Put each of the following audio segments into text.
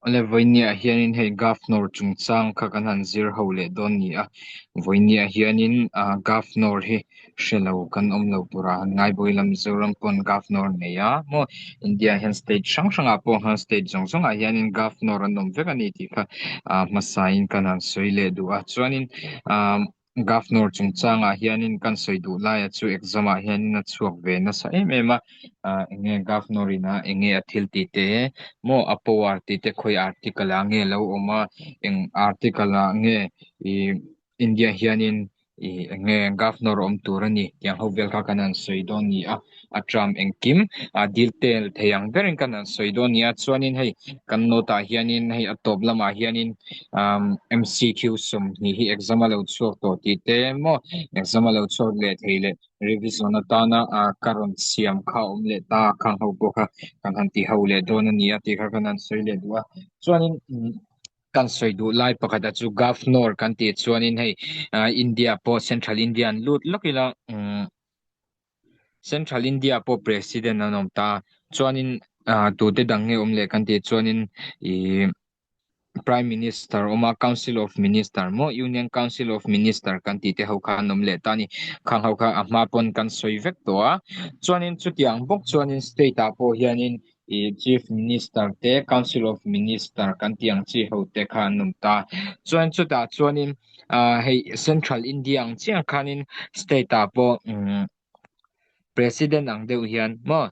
Awle vawinia hianin hei Governor chungchang kha kan han zir ho leh dawn ni a, vawinia hianin ah Governor hi hre lo kan awm lo turah han ngai bawi ila Mizoram pawn Governor nei a maw India hian state hrang hrangah pawh hian state zawng zawngah hianin Governor an awm vek a ni tih kha ah hmasain kan han sawi leh duh a chuanin ah. Governor chungchangah hianin kan sawi duh laia chu exam ah hianin a chhuak ve nasa em em a, ah enge Governor in a enge a thil tih te maw a power tih te khawi article ah nge lo awm a, eng article ah nge ih India hianin ih enge Governor awm tur a ni tiang ho vel kha kan han sawi dawn ni a. a term engkim a detail thei ang berin kan han sawi dawn nia chuanin hei kan note ah hianin hei a tawp lamah hianin umm MCQ 20 hi exam a lo chhuak tawh tih te maw exam a lo chhuak leh thei leh revision atana ah ka rawn siam kha a awm leh ta khang ho pawh kha kan han ti ho leh dawn a ni a tih kha kan han sawi leh duh a chuanin umm kan sawi duh lai pakhat a chu governor kan tih chuanin hei ah India pawh central India an lut lawk ila umm. Central India pawh President an awm ta chuanin ah tute dang nge awm leh kan tih chuanin ih Prime Minister awm a Council of Minister maw Union Council of Minister kan tih te ho kha an awm leh ta a ni khang ho kha a hma pawn kan sawi vek tawh a chuanin chutiang bawk chuanin state ah pawh hianin ih Chief Minister te Council of Minister kan tih ang chi ho te kha an awm ta chuan chutah chuanin. ah hei central India ang chiah khanin state ah pawh umm president ang deuh hian maw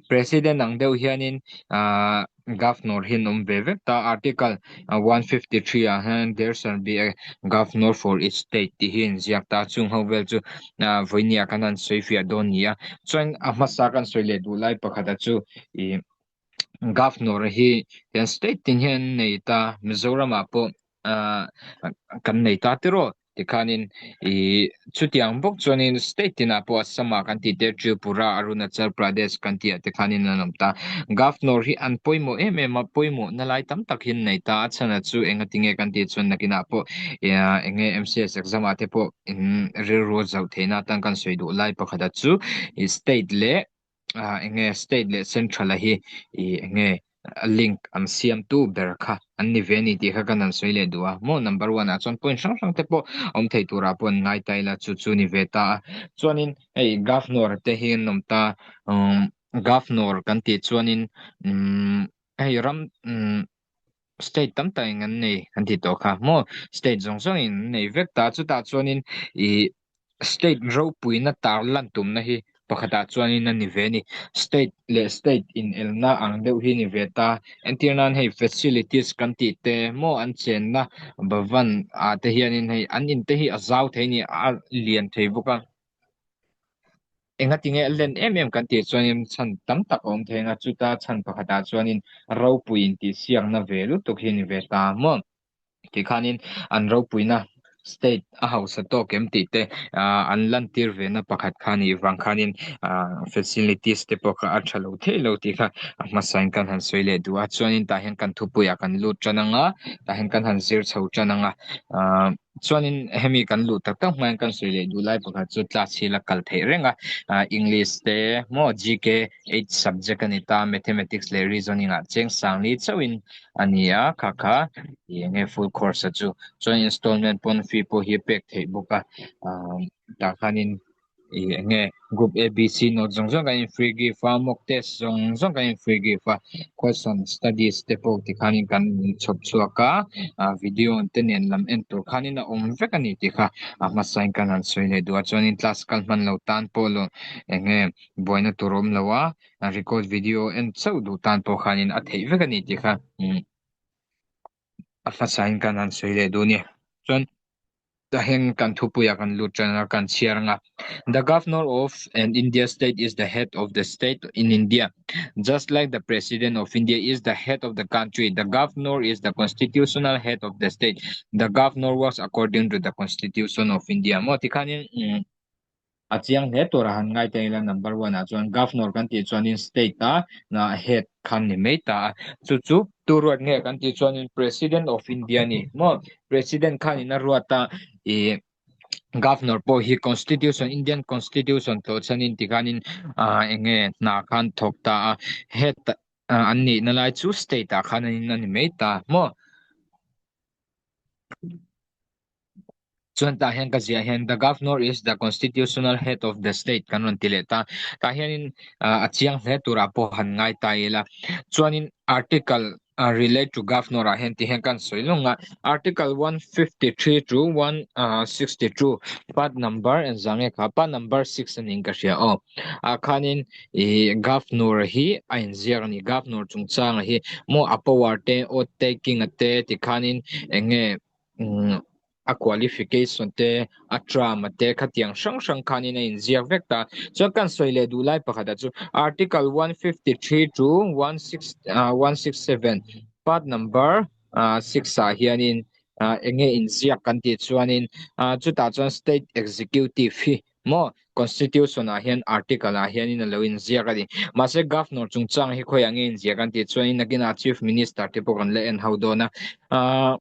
president ang deuh hianin ah governor hi an awm ve vek ta article 153 ah hian there shall be a governor for each state tih hi a inziak ta chung ho vel chu ah vawinia khan an sawi fiah dawn a ni a chuan a hmasa kan sawi leh duh lai pakhat a chu ih Governor hi hian state tin hian an nei ta Mizoramah pawh ah kan nei ta tiraw tikhanin ih chutiang bawk chuanin state tinah pawh Assam ah kan tih te Tripura Arunachal Pradesh kan tih ah te khanin an awm ta Governor hi an pawimawh em em a pawimawh na lai tam tak hi an nei ta a chhan chu enga tinge kan tih chuan nakinah pawh ih enge M_C_S exam ah te pawh in rilru zauh theihna atan kan sawi duh lai pakhat a chu ih state leh ah enge state leh central a hi ih enge link an siam tu ber kha an ni ve a ni tih kha kan han sawi leh duh a maw number one ah chuan point hrang hrang te pawh awm thei turah pawh an ngai ta ila chu chu ni ve ta a chuanin hei governor te hi an awm ta umm governor kan tih chuanin umm hei ram umm state tam tak in an nei an tih tawh kha maw state zawng zawng in an nei vek ta chutah chuanin ih state ropuina tar lan tumna hi pakhatah chuanin a ni ve a ni state leh state inelna ang deuh hi a ni ve ta entir nan hei facilities kan tih te maw an chenna bhavan ah te hianin hei an in te hi a zau thei a ni a lian thei bawk a. Engatinge a len em em kan tih chuanin chhan tam tak a awm thei ang a, chuta chhan pakhatah chuanin ropui intihsiakna ve lutuk hi a ni ve ta maw? Tikhanin an ropuina state a hausa tawk em tih te an lantir vena pakhat kha a nih vang khanin facilities te pawh kha a tha lo theih lo tih kha a hmasain kan han sawi leh duh a. Chuanin tah hian kan thupuiah kan lut tan ang a, tah hian kan han zir chho tan ang a. Chuanin hemi kan luh tak tak hmain kan sawi leh duh lai pakhat chu class hi la kal theih reng a, ah English te maw GK eight subject a ni ta Mathematics leh Reasoning ah cheng sang ni chauhin a ni a kha kha ih eng nge full course a chu chuan installment pawn fee pawh hi a pek theih bawk a ah tah khanin. Ih eng nge group A B C note zawng zawng kan in free gift a mock test zawng zawng kan in free gift a question studies te pawh tikhanin kan chhawp chhuak a ah video te nen lam en tur khanin a awm vek a ni tih kha a hmasain kan han sawi leh duh a chuanin class kal hman lo tan pawh lo eng nge buaina tur a awm lo a record video en chauh duh tan pawh khanin a theih vek a ni tih kha umm a hmasain kan han sawi leh duh a ni chuan. Heng kan thupuiah kan lut tan a, kan chhiar ang a. The governor of an India state is the head of the state in India. Just like the president of India is the head of the country, the governor is the constitutional head of the state. The governor works according to the constitution of India. Maw tikhanin umm a chiang hle tur a han ngai ta ila number one ah chuan governor kan tih chuanin state a head khan ni mai ta a chu chu tu ruat nge kan tih chuanin president of India a ni maw president khanin a ruat a ih governor pawh hi constitution Indian constitution tlawh chhanin tikhanin ah eng nge hna khan thawk ta a head. An nihna lai chu state ah khan an in a ni mai ta maw? Chuan tah hian ka ziah hian the governor is the constitutional head of the state kan rawn ti leh ta. Tah hianin a chiang hle turah pawh han ngai ta ila. Chuanin article relate to governor ah hian ti hian kan sawi lawng a. Article 153 to 162 part number engzah nge kha part number 6 a niin ka hria aw. Ah khanin ih governor hi a inziak a ni. Governor chungchanga hi maw a power te oath taking a te tikhanin eng nge umm a qualification te a term a te khatiang hrang hrang khanin a inziak vek ta. Chuan kan sawi leh duh lai pakhat ah chu article 153 to 167 part number 6 ah hianin eng nge inziak kan tih chuanin chutah chuan state executive hi maw constitution ah hian article ah hianin a lo inziak a ni. Mahse governor chungchang hi khawiah nge inziak an tih chuanin nakinah chief minister te pawh kan la en ho dawn a.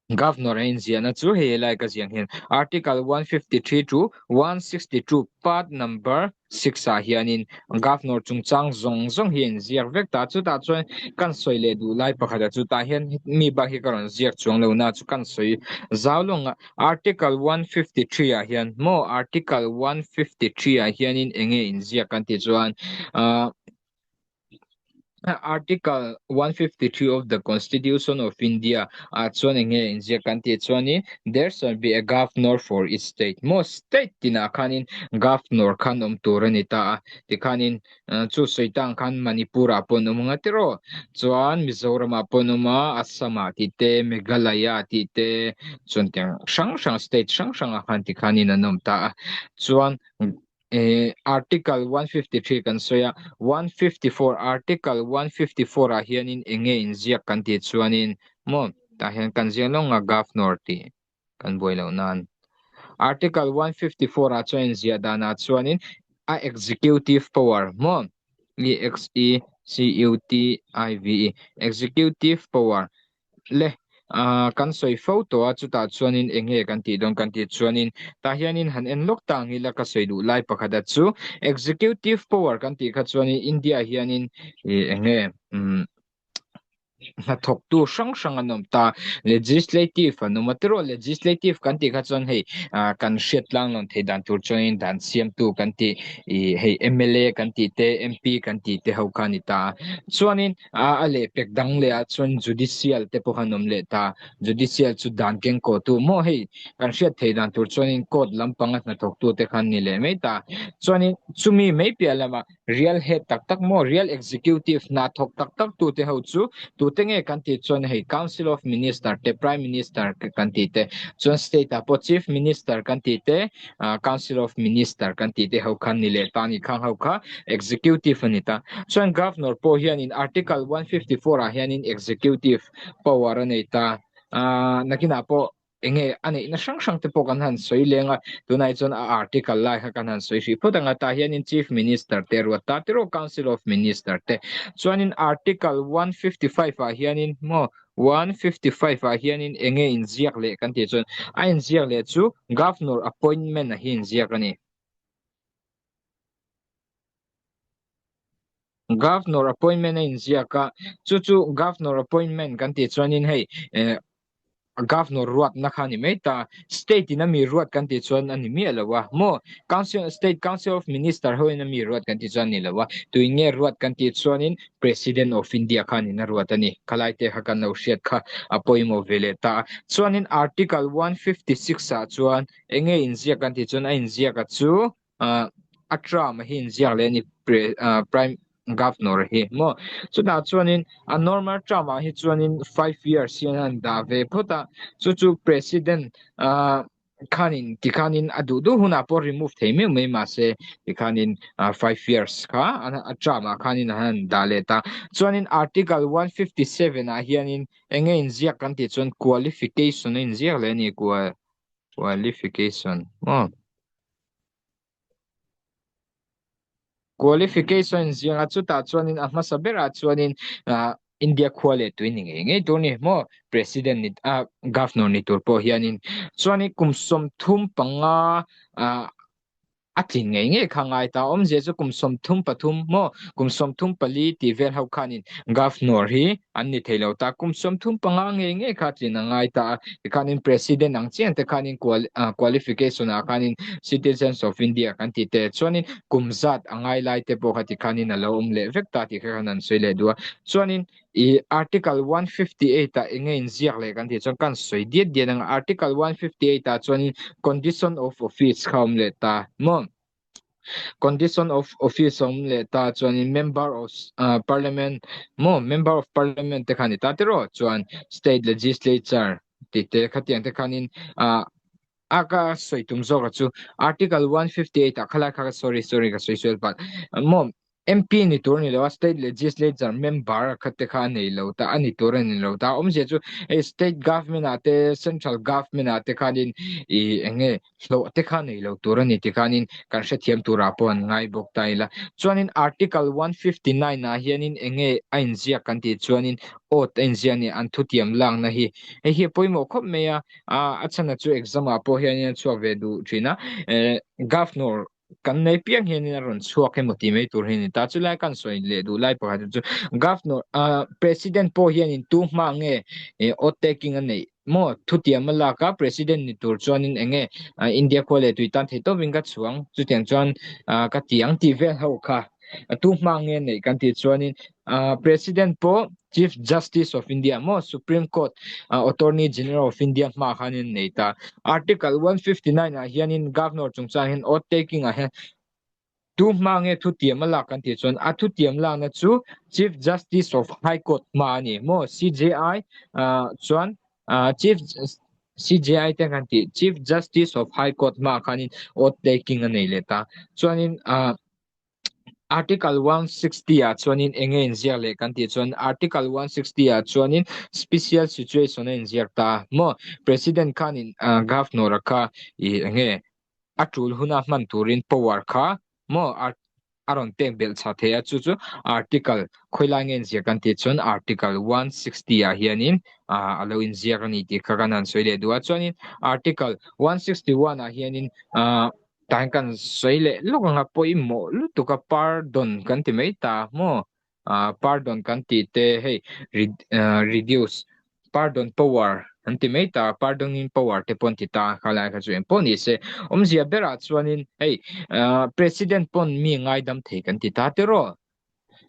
Governor a inziahna chu hei helai ka ziang hian Article 153 to 162 part number 6 ah hianin Governor chungchang zawng zawng hi a inziak vek ta. Chutah chuan kan sawi leh duh lai pakhat a chutah hian mi bak hi ka rawn ziak chuang lo na chu kan sawi zau lawng a. Article 153 ah hian maw Article 153 ah hianin enge inziak kan tih chuan ah Article 153 of the Constitution of India ah chuan eng nge inziak kan tih chuanin there shall be a governor for each state maw state tinah khanin governor khan awm tur a ni ta a tikhanin chu sawi tang khan Manipur ah pawh an awm ang a tiraw chuan Mizoram ah pawh an awm a Assam ah tih te Meghalaya tih te chuan tiang hrang hrang state hrang hrang ah khan tikhanin an awm ta a chuan Eh, article 153 kan sawi a, 154, article 154 ah hianin eng nge inziak kan tih chuanin maw tah hian kan ziak lawng a governor tih kan buai loh nan. Article 154 ah chuan inziah danah chuanin a executive power maw E X E C U T I V E executive power Le, ah, kan sawi fo tawh a, chutah chuanin eng nge kan tih dawn kan tih chuanin tah hianin han en lawk ta ang ila ka sawi duh lai pakhat a chu executive power kan tih kha chuanin India hianin ih eng nge umm hnathawktu hrang hrang an awm ta legislative an awm a tiraw legislative kan tih kha chuan hei ah kan hriat tlang lawn theih dan tur chuanin dan siamtu kan tih ih hei M_L_A kan tih te M_P kan tih te ho kha a ni ta a chuanin A a lehpek dang leh ah chuan judicial te pawh an awm leh ta. Judicial chu dan keng kawh tu maw hei kan hriat theih dan tur chuanin court lampanga hnathawk tu te khan ni leh mai ta. Chuanin chumi mai piah lamah real head tak tak maw real executive hna thawk tak tak tu te ho chu tute nge kan tih chuan hei council of minister te prime minister kan tih te chuan state ah pawh chief minister kan tih te Council of Minister kan tih te ho kha ni leh ta ni khang ho kha executive a ni ta. Chuan Governor pawh hianin Article 154 ah hianin executive power a nei ta. Nakinah pawh enge a neihna hrang hrang te pawh kan han sawi leng a, tunah hi chuan a article lai kha kan han sawi hrih phawt ang a, tah hianin Chief Minister te ruat ta tiraw Council of Minister te. Chuanin Article 155 ah hianin maw 155 ah hianin enge inziak leh kan tih chuan a inziak leh chu Governor appointment a hi inziak a ni. Governor appointment a inziak a, chu chu Governor appointment kan tih chuanin hei eh Governor ruatna kha a ni mai ta, State in a mi ruat kan tih chuan a ni miah lo a maw, Council State Council of Minister hoin a mi ruat kan tih chuan a ni lo a, tuin nge ruat kan tih chuanin President of India khanin a ruat a ni. Khalai te kha kan lo hriat kha a pawimawh ve leh ta a. Chuanin Article 156 ah chuan eng nge inziak kan tih chuan a inziak a chu a term a hi inziak leh a ni Prime Governor hi maw. Chutah chuanin a normal term ah hi chuanin 5 years hian a han dah ve phawt a, chu chu President Khanin tikhanin a duh duh hunah pawh remove thei meuh mai mahse tikhanin 5 years kha a term ah khanin a han dah leh ta. Chuanin article 157 ah hianin eng nge inziak kan tih chuan qualification a inziak leh a ni qualification maw. Qualification zinga chutah chuanin a hmasa berah chuanin ah India khua leh tui ni ngei ngei tur ni maw President ni ah Governor ni tur pawh hianin chuanin kum 35 ah. A tlin ngei ngei kha ngai ta. Awmzia chu kum 33 maw kum 34 tih vel ho khanin Governor hi an ni thei lo ta. Kum 35 ngei ngei kha tlin a ngai ta a. Tikhanin President ang chiang te khanin qualification ah khanin Citizens of India kan tih te chuanin kum zat a ngai lai te pawh kha tikhanin a lo awm leh vek ta tih kha khan an sawi leh duh a. Chuanin I Article 158 ah enge inziak leh kan tih chuan kan sawi diat diat ang. Article 158 ah chuanin Condition of Office kha awm leh ta maw? Condition of Office awm leh ta chuanin Member of Parliament maw? Member of Parliament te kha ni ta tiraw? Chuan State Legislature tih te khatiang te khanin ah a ka sawi tum zawk a chu Article 158 ah khalai kha sorry sorry ka sawi sual palh maw? MP ni tur a ni lo a, State Legislature member kha te kha a nei lo ta, a ni tur a ni lo ta. Awmzia chu hei State Government ah te, Central Government ah te khanin ih eng nge hlawh te kha nei lo tur a ni ti khanin kan hrethiam turah pawh an ngai bawk ta ila. Chuanin Article 159 ah hianin eng nge a inziak kan tih chuanin oath a inziak a ni, an thutiam lakna hi. Hei hi a pawimawh khawp mai a, a chhan a chu exam ah pawh hianin a chhuak ve duh thin a. Governor kan nei piang hianin a rawn chhuak emaw tih mai tur hi a ni ta. Chulai kan sawi leh duh lai pakhat chu Governor ah President pawh hianin tu hma nge oath taking a neih maw thutiam a lak a President ni tur chuanin eng nge India khua leh tui tan thei tawpin ka chhuang chutiang chuan ka ti ang tih vel ho kha tu hma nge neih kan tih chuanin President pawh Chief Justice of India maw Supreme Court Attorney General of India hma khanin nei ta. Article 159 ah hianin Governor chungchang hian oath taking ah hian tu hma nge thutiam a lak kan tih chuan a thutiam lakna chu Chief Justice of High Court hma a ni maw CJI chuan Chief CJI te kan tih Chief Justice of High Court hma khanin oath taking a nei leh ta. Chuanin Article 160 ah chuanin eng nge inziak leh kan tih chuan Article 160 ah chuanin special situation a inziak ta maw President khanin Governor a kha ih eng nge a tul huna hman turin power kha maw a rawn pek belh chha thei a chu chu Article khawilai nge inziak kan tih chuan Article 160 ah hianin a lo inziak a ni tih kha kan han sawi leh duh a chuanin Article 161 ah hianin Tain kan sawi leh lawk anga pawimawh lutuk a pardon kan ti mai ta maw? Ah pardon kan tih te hei reduce pardon power an ti mai ta pardoning power te pawh an ti ta khalai kha chu eng pawh ni se awmzia berah chuanin hei president pawn mi ngaidam thei kan ti ta tiraw?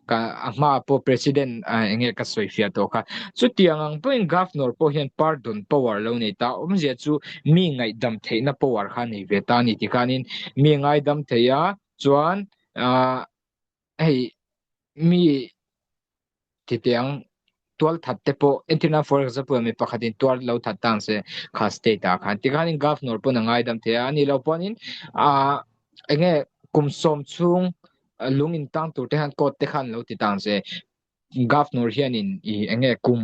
Ka a hma pawh president eng nge ka sawi fiah tawh kha. Chutiang ang pawhin governor pawh hian pardon power lo nei ta. Awmzia chu mi ngaihdam theihna power kha a nei ve ta a ni tikhanin mi ngaidam thei a chuan ah hei mi titiang tual that te pawh entirna for example mi pakhatin tual lo that ta ang se kha state ah khan tikhanin governor pawn a ngaidam thei a, a nih loh pawhin ah eng nge kum sawm chhung lung in tang tur te khan court te khan lo ti ta ang se governor hianin ih eng nge kum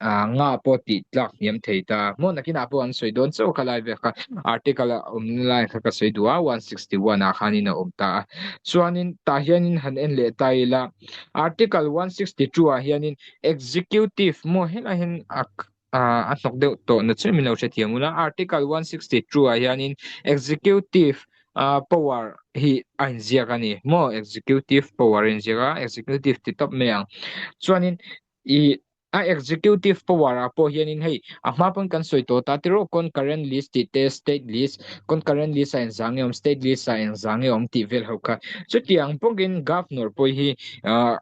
ah nga pawh tih tlak hniam thei ta maw nakinah pawh an sawi dawn chauh kha lai vel kha article a awmna lai kha ka sawi duh a 161 ah khanin a awm ta a chuanin tah hianin han en leh ta ila Article 162 ah hianin Executive maw helai hian a a hnawk deuh tawh na chu min lo hrethiam ula Article 162 ah hianin Executive power hi a inziak a ni maw Executive power a inziak a Executive ti tawp mai ang chuanin ih A executive power ah pawh hianin hei a hma pawn kan sawi tawh ta tiraw concurrent list tih te state list concurrent list ah engzah nge awm state list ah engzah nge awm tih vel ho kha chutiang bawkin governor pawh hi ah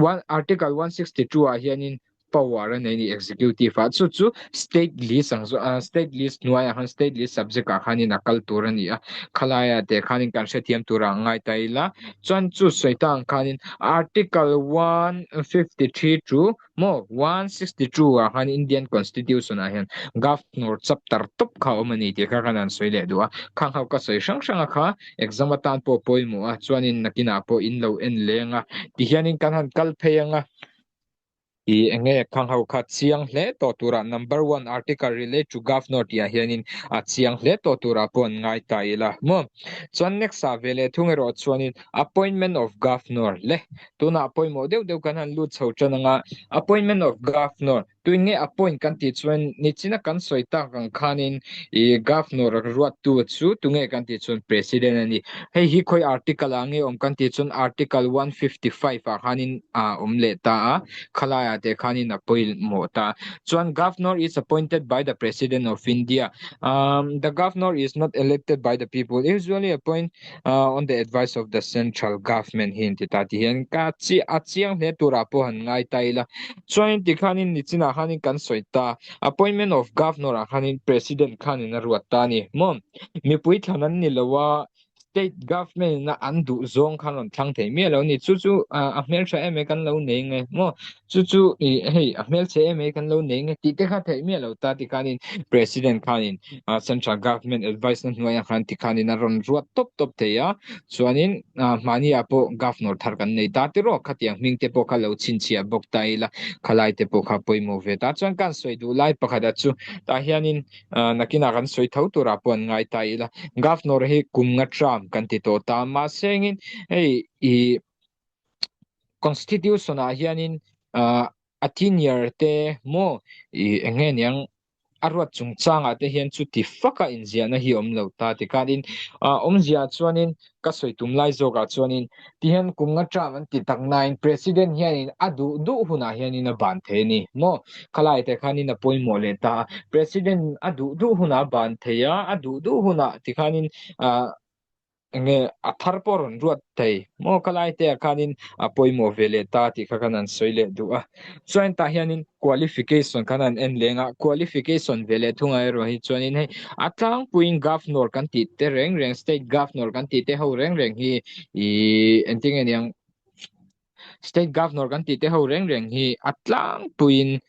one article 162 ah hianin power a nei a ni executive ah chu chu state list ang zawh ah state list hnuaiah khan state list subject ah khanin a kal tur a ni a khalai ah te khanin kan hrethiam turah ngai ta ila chuan chu sawi ta ang khanin Article 153 to maw 162 ah khan Indian Constitution ah hian Governor chapter tawp kha a awm a ni tih kha khan an sawi leh duh a, khang ho ka sawi hrang hrang a kha exam atan pawh pawimawh a chuanin nakinah pawh in lo en leng a tihianin kan han kal phei ang a. I eng nge khang ho kha chiang hle tawh turah number one article relate to governor tih ah hianin a chiang hle tawh turah pawh an ngai ta ila maw. Chuan next ah ve leh thung erawh chuanin appointment of governor le tunah pawimawh deuh deuh kan han lut chho tan anga appointment of governor. Tuin nge appoint kan tih chuan nichina kan sawi tak ang khanin i Governor ruattu chu tunge kan tih chuan President a ni. Hei hi khawi article ah nge awm kan tih chuan Article 155 ah khanin a awm leh ta a, khalaiah te khanin a pawimawh ta. Chuan Governor is appointed by the President of India. Um, the Governor is not elected by the people, usually appoint uh, on the advice of the central government hi ti ta ti hian ka chi a chiang hle turah pawh han ngai ta ila. Chuanin tikhanin nichinah khanin kan sawi ta appointment of governor ah khanin president khanin a ruat ta a ni maw. Mipui thlan an ni lo a, state government in a an duh zawng khan rawn thlang thei miah lo a ni. Chu chu a hmeltha em e kan lo nei nge maw. Chu chu ih hei a hmelchhe em e kan lo nei nge tih te kha theih miah lo ta tikhanin president khanin central government advice na hnuaiah khan tikhanin a rawn ruat tawp tawp thei a. Chuanin mahni ah pawh governor thar kan nei ta tiraw khatiang hming te pawh kha lo chhinchhiah bawk ta ila khalai te pawh kha pawimawh ve ta. Chuan kan sawi duh lai pakhat ah chu tah hianin nakinah kan sawi tho turah pawh an ngai ta ila governor hi kum nga term kan ti tawh ta mahse engin hei ih constitution ah hianin a tenure te maw ih eng nge niang a ruat chungchangah te hian chuti faka inziahna hi awm lo ta tikhanin awmzia chuanin ka sawi tum lai zawkah chuanin tihian kum nga term an ti tak nain president hianin a duh duh hunah hianin a ban thei a ni maw khalai te khanin a pawimawh leh ta a president a duh duh hunah a ban thei a a duh duh hunah tikhanin ah Enge a thar pawh rawn ruat thei maw khalai te ah khanin a pawimawh ve leh ta tih kha khan an sawi leh duh a. Chuan tah hianin qualification khan an en leng a, qualification ve leh thunga erawh hi chuanin hei a tlangpuiin governor kan tih te reng reng state governor kan tih te ho reng reng hi ih engtin nge niang State Governor kan tih te ho reng reng hi a tlangpuiin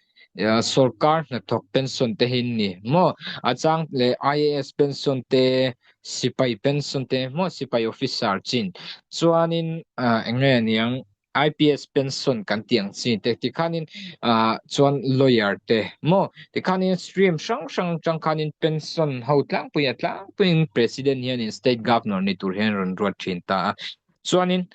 sorkar hnathawk pension te hi ni maw? A chang leh IAS pension te, sipai pension te maw sipai officer chin chuanin eng nge niang IPS pension kan tih ang chi te tikhanin chuan lawyer te maw tikhanin stream hrang hrang atang khanin pension ho tlangpui a tlangpuiin President hianin State Governor ni tur hian rawn ruat thin ta a. Chuanin,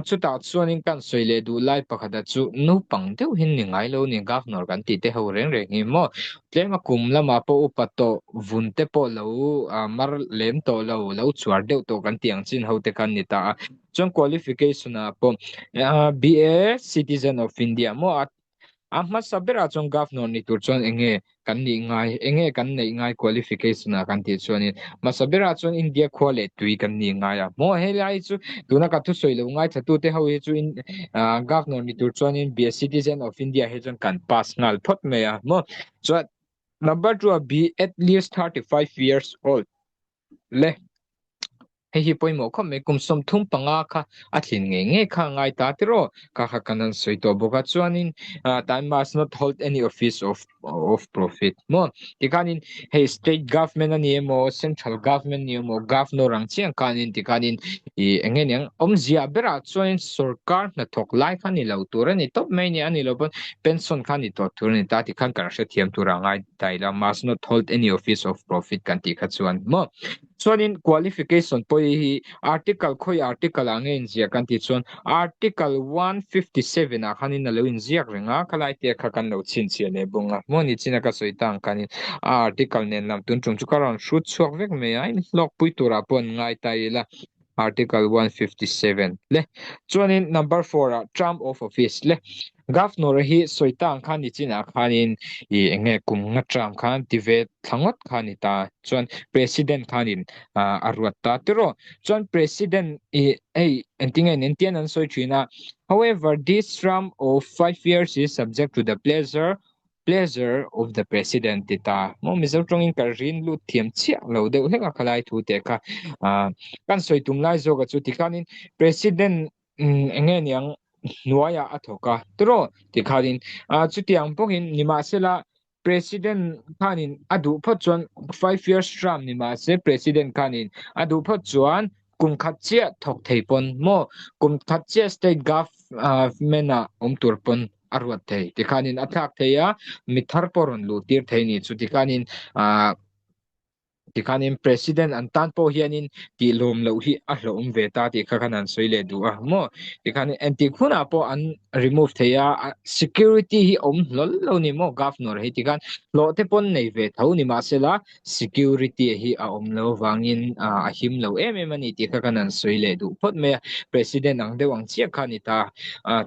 chutah chuanin kan sawi leh duh lai pakhata chu naupang deuh hin ni ngai lo ni Governor kan tih te ho reng reng hi maw tlema kum lamah pawh upa tawh vun te pawh lo mar lem tawh lo, lo chuar deuh tawh kan tih ang chin ho te khan ni ta a. Chuan qualification ah pawh BA Citizen of India maw a A hmasa berah chuan Governor ni tur chuan enge kan nih ngai, enge kan neih ngai qualification ah kan tih chuanin hmasa berah chuan India khua leh tui kan nih ngai a. Maw helai hi chu tuna ka thusawi lo ngaithlatute ho hi chu Governor ni tur chuanin be a citizen of India hi chuan kan pass nghal phawt mai a maw. Chuan number 2 ah be at least 35 years old le. Hei hi pawimawh khawp mai, kum 35 kha a thlin ngei ngei kha a ngai ta tiraw? Kha kha kan han sawi tawh bawk a, chuanin time must not hold any office of of profit maw? Tikhanin hei state government a ni emaw central government ni emaw governor ang chiang khanin tikhanin ih eng nge niang awmzia berah chuanin sorkar hnathawk lai kha ni lo tur a ni tawp mai ni a ni lo pawn pension kha ni tawh tur a ni ta tikhan kan hrethiam tur a ngai ta ila must not hold any office of profit kan tih kha chuan maw? Chuanin qualification pawh hi article khawi article ah nge inziak kan tih chuan article 157 ah khanin a lo inziak reng a, khalai te kha kan lo chhinchhiah leh bawng a, maw nichin a ka sawi ta ang khanin a article nen lam tun tum chu ka rawn hrut chhuak vek mai a, inhlawkpui turah pawh an ngai ta ila article 157 le. Chuanin number 4 ah term of office le. Governor hi sawi ta ang khan nichin ah khanin ih eng nge kum nga term khan ti ve thla ngawt kha ni ta chuan president khanin a ruat ta tiraw chuan president ih hei engtin nge nen tian an sawi thin a however this term of 5 years is subject to the pleasure pleasure of the president ti ta maw mizo tawngin ka rin lut thiam chiah lo deuh hlek a khalai thu te kha kan sawi tum lai zawk a chu tikhanin president eng nge niang hnuaiah a thawk a tiraw tikhanin chutiang bawkin nimahsela president khanin a duh phawt chuan 5 years term nimahse president khanin a duh phawt chuan kum khat chiah thawk thei pawn maw kum khat chiah state government ah awm tur pawn a ruat thei tikhanin a thlak thei a mi thar pawh rawn luh tir thei ni chu tikhanin. Tikhanin President an tan pawh hianin tih lawm loh hi a hlauhawm ve ta tih kha khan an sawi leh duh a maw. Tikhanin engtik hunah pawh an remove thei a, security hi awm hlawl lo ni maw Governor hi tikhan hlawh te pawn nei ve tho ni mahsela security hi a awm lo avangin a him lo em em a ni tih kha khan an sawi leh duh phawt mai a. President ang deuh ang chiah kha a ni ta.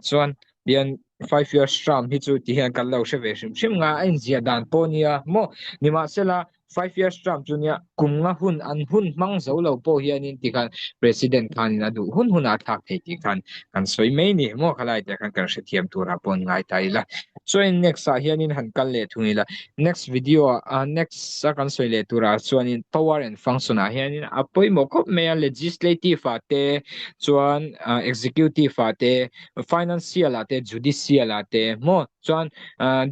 Chuan hian 5 years term hi chu ti hian kan lo hre ve hrim hrim nga a inziah dan pawh nia maw nimahsela 5 years term chu nia kum nga hun an hun hmang zo lo pawh hianin tikhan president khanin a duh hun hunah a thlak thei tih khan kan sawi mai ni maw khalai te khan kan hrethiam turah pawh an ngai ta ila chuan next ah hianin han kal leh thung ila next video ah next a kan sawi leh turah chuanin power and function ah hianin a pawimawh khawp mai a legislative ah te chuan executive ah te financial ah te judicial ah te maw chuan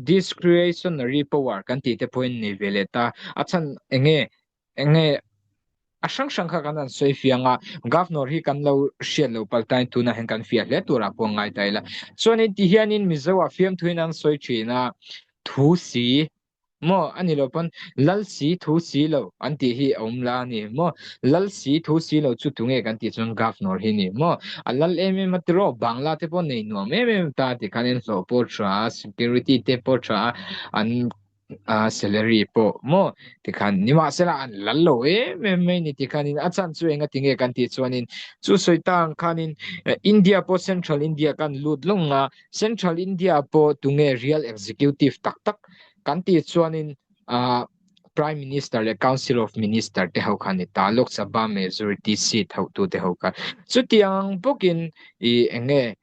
discretionary power kan tih te pawhin nei ve leh ta a chhan enge enge a hrang hrang kha kan han sawi fiang a governor hi kan lo hriat lo pal tain tunah hian kan fiah hle turah pawh ngai ta ila chuanin ti hianin Mizo ah fiamthuin an sawi thin a thu si Maw a ni lo pawn lal si thu si lo an tih hi a awm la a ni maw lal si thu si lo chu tunge kan tih chuan governor hi ni maw a lal em em a tiraw bangla te pawh nei nuam em em ta ti khan in hlawh pawh tha a security te pawh tha a an salary pawh maw ti khan nimahsela an lal lo em em mai ni ti khanin a chhan chu enga tinge kan tih chuanin chu sawi ta ang khanin India pawh central India kan lut lawng a Central India pawh tunge real executive tak tak kan tih chuanin ah Prime Minister leh Council of Minister te ho kha ni ta Lok Sabha majority seat ho tu te ho kha chutiang bawkin ih enge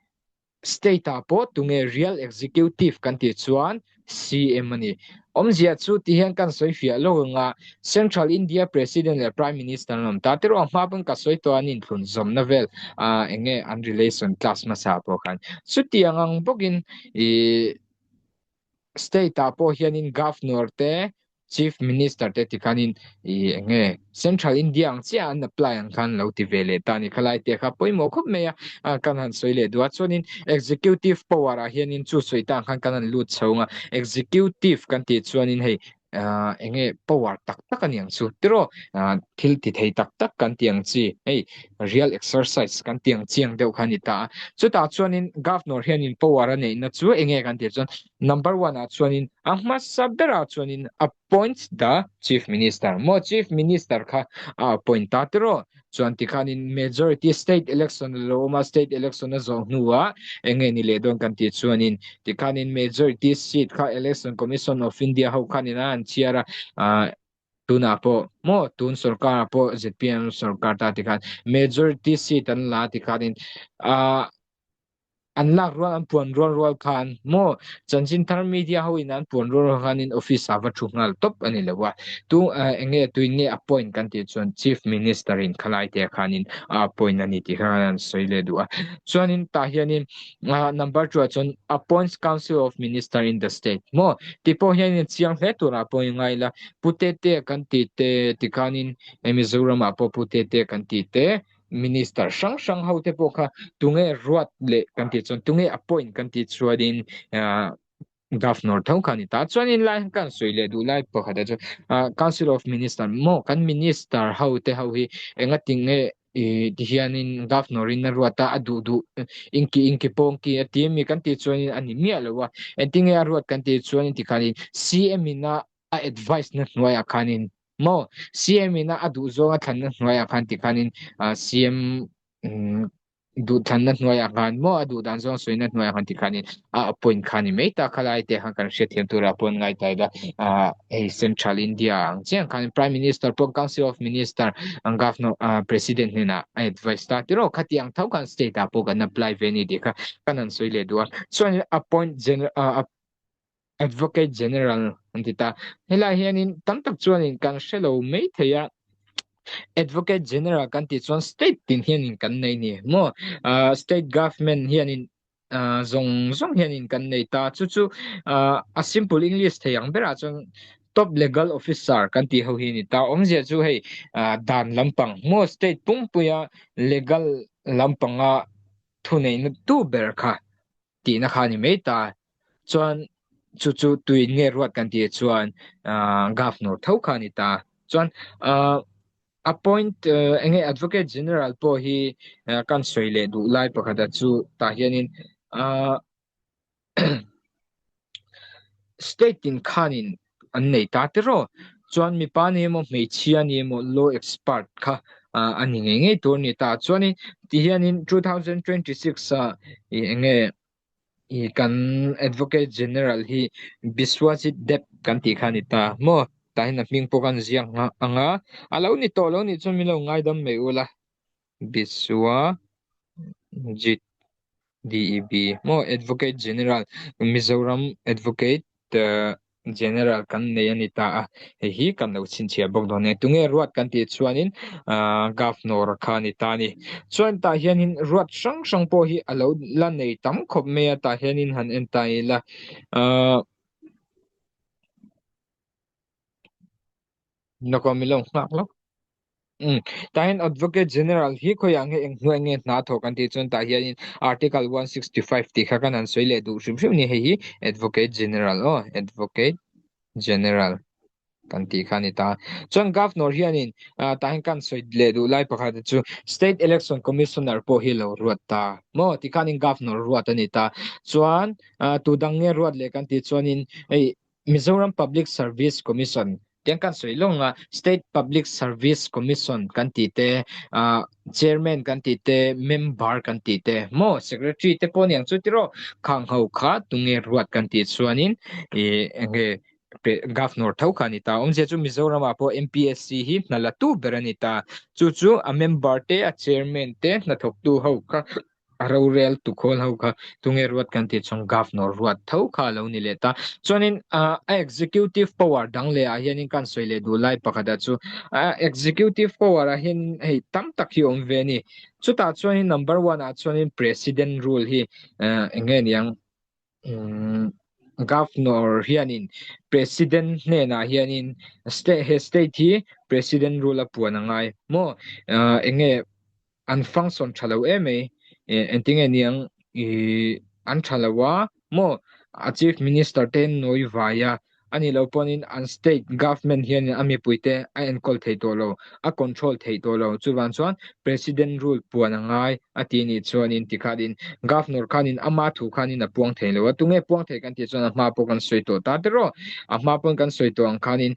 state ah pawh tunge real executive kan tih chuan CM a ni. Awmzia chu ti hian kan sawi fiah lo ang a, Central India President leh Prime Minister an awm ta. Tiraw hma pawn ka sawi tawh an inthlun zawmna vel ah eng nge an relation class hmasa pawh khan. Chutiang ang bawkin ih state ah pawh hianin Governor te Chief Minister te tikhanin ih eng nge Central India ang chiah an apply ang khan lo ti ve leh ta a ni. Khalai te kha pawimawh khawp mai a, kan han sawi leh duh a. Chuanin Executive power ah hianin chu sawi ta ang khan kan han lut chho ang a. Executive kan tih chuanin hei eng nge power tak tak a ni ang chu tiraw thil ti thei tak tak kan tih ang chi hei real exercise kan tih ang chiang deuh kha a ni ta a. Chutah chuanin Governor hianin power a neihna chu eng nge kan tih chuan Number one ah chuanin a hmasa berah chuanin appoints the Chief Minister maw Chief Minister kha a appoint ta tiraw chuan tikhanin majority state election a lo awm a state election a zawh hnuah eng nge ni leh dawn kan tih chuanin tikhanin majority seat kha Election Commission of India ho khanin a han chhiar a ah tunah pawh maw tun sorkar ah pawh ZPM sorkar ta tikhan majority seat an la tikhanin ah An lak rual an puan rual rual khan maw chanchin thar media ho in an puan rual rual khan in office ah va thu nghal tawp a ni lo a tu eng nge tuin nge appoint kan tih chuan chief minister in khalai te khan in a appoint a ni tih khan an sawi leh duh a chuan in tah hian in number 2 ah chuan appoints council of minister in the state maw ti pawh hian in chiang hle turah pawh in ngai ila pu te te kan tih te tikhan in Mizoram ah pawh pu te te kan tih te Minister hrang hrang ho te pawh kha tunge ruat leh kan tih chuan tunge appoint kan tih chuanin ah Governor tho kha a ni ta. Chuanin lai hian kan sawi leh duh lai pakhat ah chuan ah Council of Minister maw kan Minister ho te ho hi engati nge ih ti hianin Governor in a ruat a a duh duh inki inki pawngki a ti ami kan tih chuanin a ni miah lo a engtinge a ruat kan tih chuanin tikhanin CM in a a advice na hnuaiah khanin maw CM in a duh zawng a thlanna hnuaiah khan ti khanin CM duh thlanna hnuaiah khan maw a duh dan zawng sawina hnuaiah khan ti khanin a appoint kha ni mai ta khalai te khan kan hriatthiam turah pawh an ngai ta ila hei Central India ang chiang khan Prime Minister pawh Council of Minister ang Governor President hnenah a advice ta tiraw khati ang tho khan state ah pawh kan apply ve ni tih kha kan han sawi leh duh a chuan appoint general Advocate General an ti ta. Helai hianin tam tak chuanin kan hre lo mai thei a, Advocate General kan tih chuan state tin hianin kan nei ni maw? Uh, state government hianin uh, zawng zawng hianin kan nei ta. Chu chu uh, a simple English thei ang berah chuan top legal officer kan tih ho hi ni ta. Awmzia chu hei uh, dan lampang maw state pumpuia legal lampanga thuneihna tu ber kha tihna kha ni mai ta. Chuan chu chu tuin nge ruat kan tih chuan governor tho kha ni ta. Chuan ah appoint enge Advocate General pawh hi kan sawi leh duh lai pakhat a chu tah hianin ah State tin khanin an nei ta tiraw? Chuan mipa ni emaw hmeichhia ni emaw law expert kha a ni ngei ngei tur a ni ta. Chuanin tihianin 2026 ah ih eng nge ih kan Advocate General hi Biswajit Deb kan tih kha a ni ta maw? Tah hian a hming pawh kan ziak ang a, a lo ni tawh lo nih chuan min lo ngaidam mai ula. Biswajit DEB maw Advocate General Mizoram Advocate General kan nei a ni ta a, hei hi kan lo chhinchhiah bawk dawn e. Tunge ruat kan tih chuanin Governor kha a ni ta a ni. Chuan tah hianin ruat hrang hrang pawh hi a lo la nei tam khawp mai a, tah hianin han en ta ila. Nakuah min lo nghak lo. Umm tah hian Advocate General hi khawiah nge eng hnuai nge hna thawk an tih chuan tah hianin Article 165 tih kha kan han sawi leh duh hrim hrim a ni. Hei hi Advocate General aw, Advocate General kan tih kha a ni ta. Chuan Governor hianin ah tah hian kan sawi leh duh lai pakhat chu State Election Commissioner pawh hi lo ruat ta maw tikhanin Governor ruat a ni ta. Chuan ah tu dang nge ruat leh kan tih chuanin hei Mizoram Public Service Commission tiang kan sawi lawng a, State Public Service Commission kan tih te, ah Chairman kan tih te, Member kan tih te maw Secretary te pawh aniang chu tiraw khang ho kha tunge ruat kan tih chuanin ih enge Governor tho kha a ni ta. Awmzia chu Mizoramah pawh MPSC hi hna la tu ber a ni ta. Chu chu a member te, a chairman te, hnathawktu ho kha A rorel tukhawl ho kha tunge ruat kan tih chuan Governor ruat tho kha a lo ni leh ta. Chuanin a executive power dang leh ah hianin kan sawi leh duh lai pakhat ah chu a executive power ah hian hei tam tak hi awm ve a ni. Chutah chuanin number one ah chuanin President rule hi eng nge niang umm Governor hianin President hnenah hianin state he state hi President rule a puan a ngai maw eng nge An function tha lo em mai, engtinge niang ih an tha lo a maw a chief minister te nawi vai a, a nih loh pawhin an state government hianin a mipui te a enkawl thei tawh lo, a control thei tawh lo, chuvang chuan president rule puan a ngai a tih nih chuanin tikhanin governor khanin ama thu khanin a puang thei lo a, tunge puang thei kan tih chuan a hma pawh kan sawi tawh ta tiraw, a hma pawn kan sawi tawh ang khanin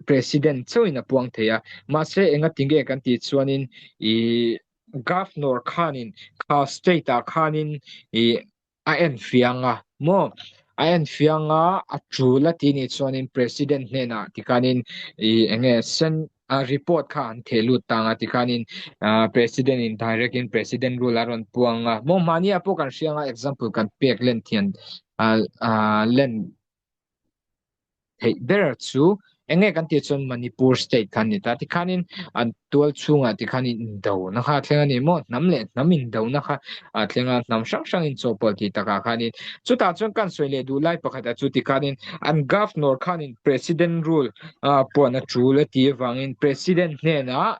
President chauhin a puang thei a, mahse enga tinge kan tih chuanin ih Governor khanin kha state ah khanin ih a en fiang a maw a en fiang a a tul a tih nih chuanin President hnenah tikhanin ih enge send a report kha an theh lut tang a tikhanin ah President in direct in President rule a rawn puang a maw mahni ah pawh kan hria ang a example kan pek len thian ah ah len theih ber chu eng nge kan tih chuan Manipur state kha a ni ta tikhanin an tual chhungah tikhanin indona kha a thleng a ni maw hnam leh hnam indona kha a thleng a hnam hrang hrang inchawhpawlh tih takah khanin chutah chuan kan sawi leh duh lai pakhatah chu tikhanin an governor khanin president rule ah puan a tul a tih avangin president hnenah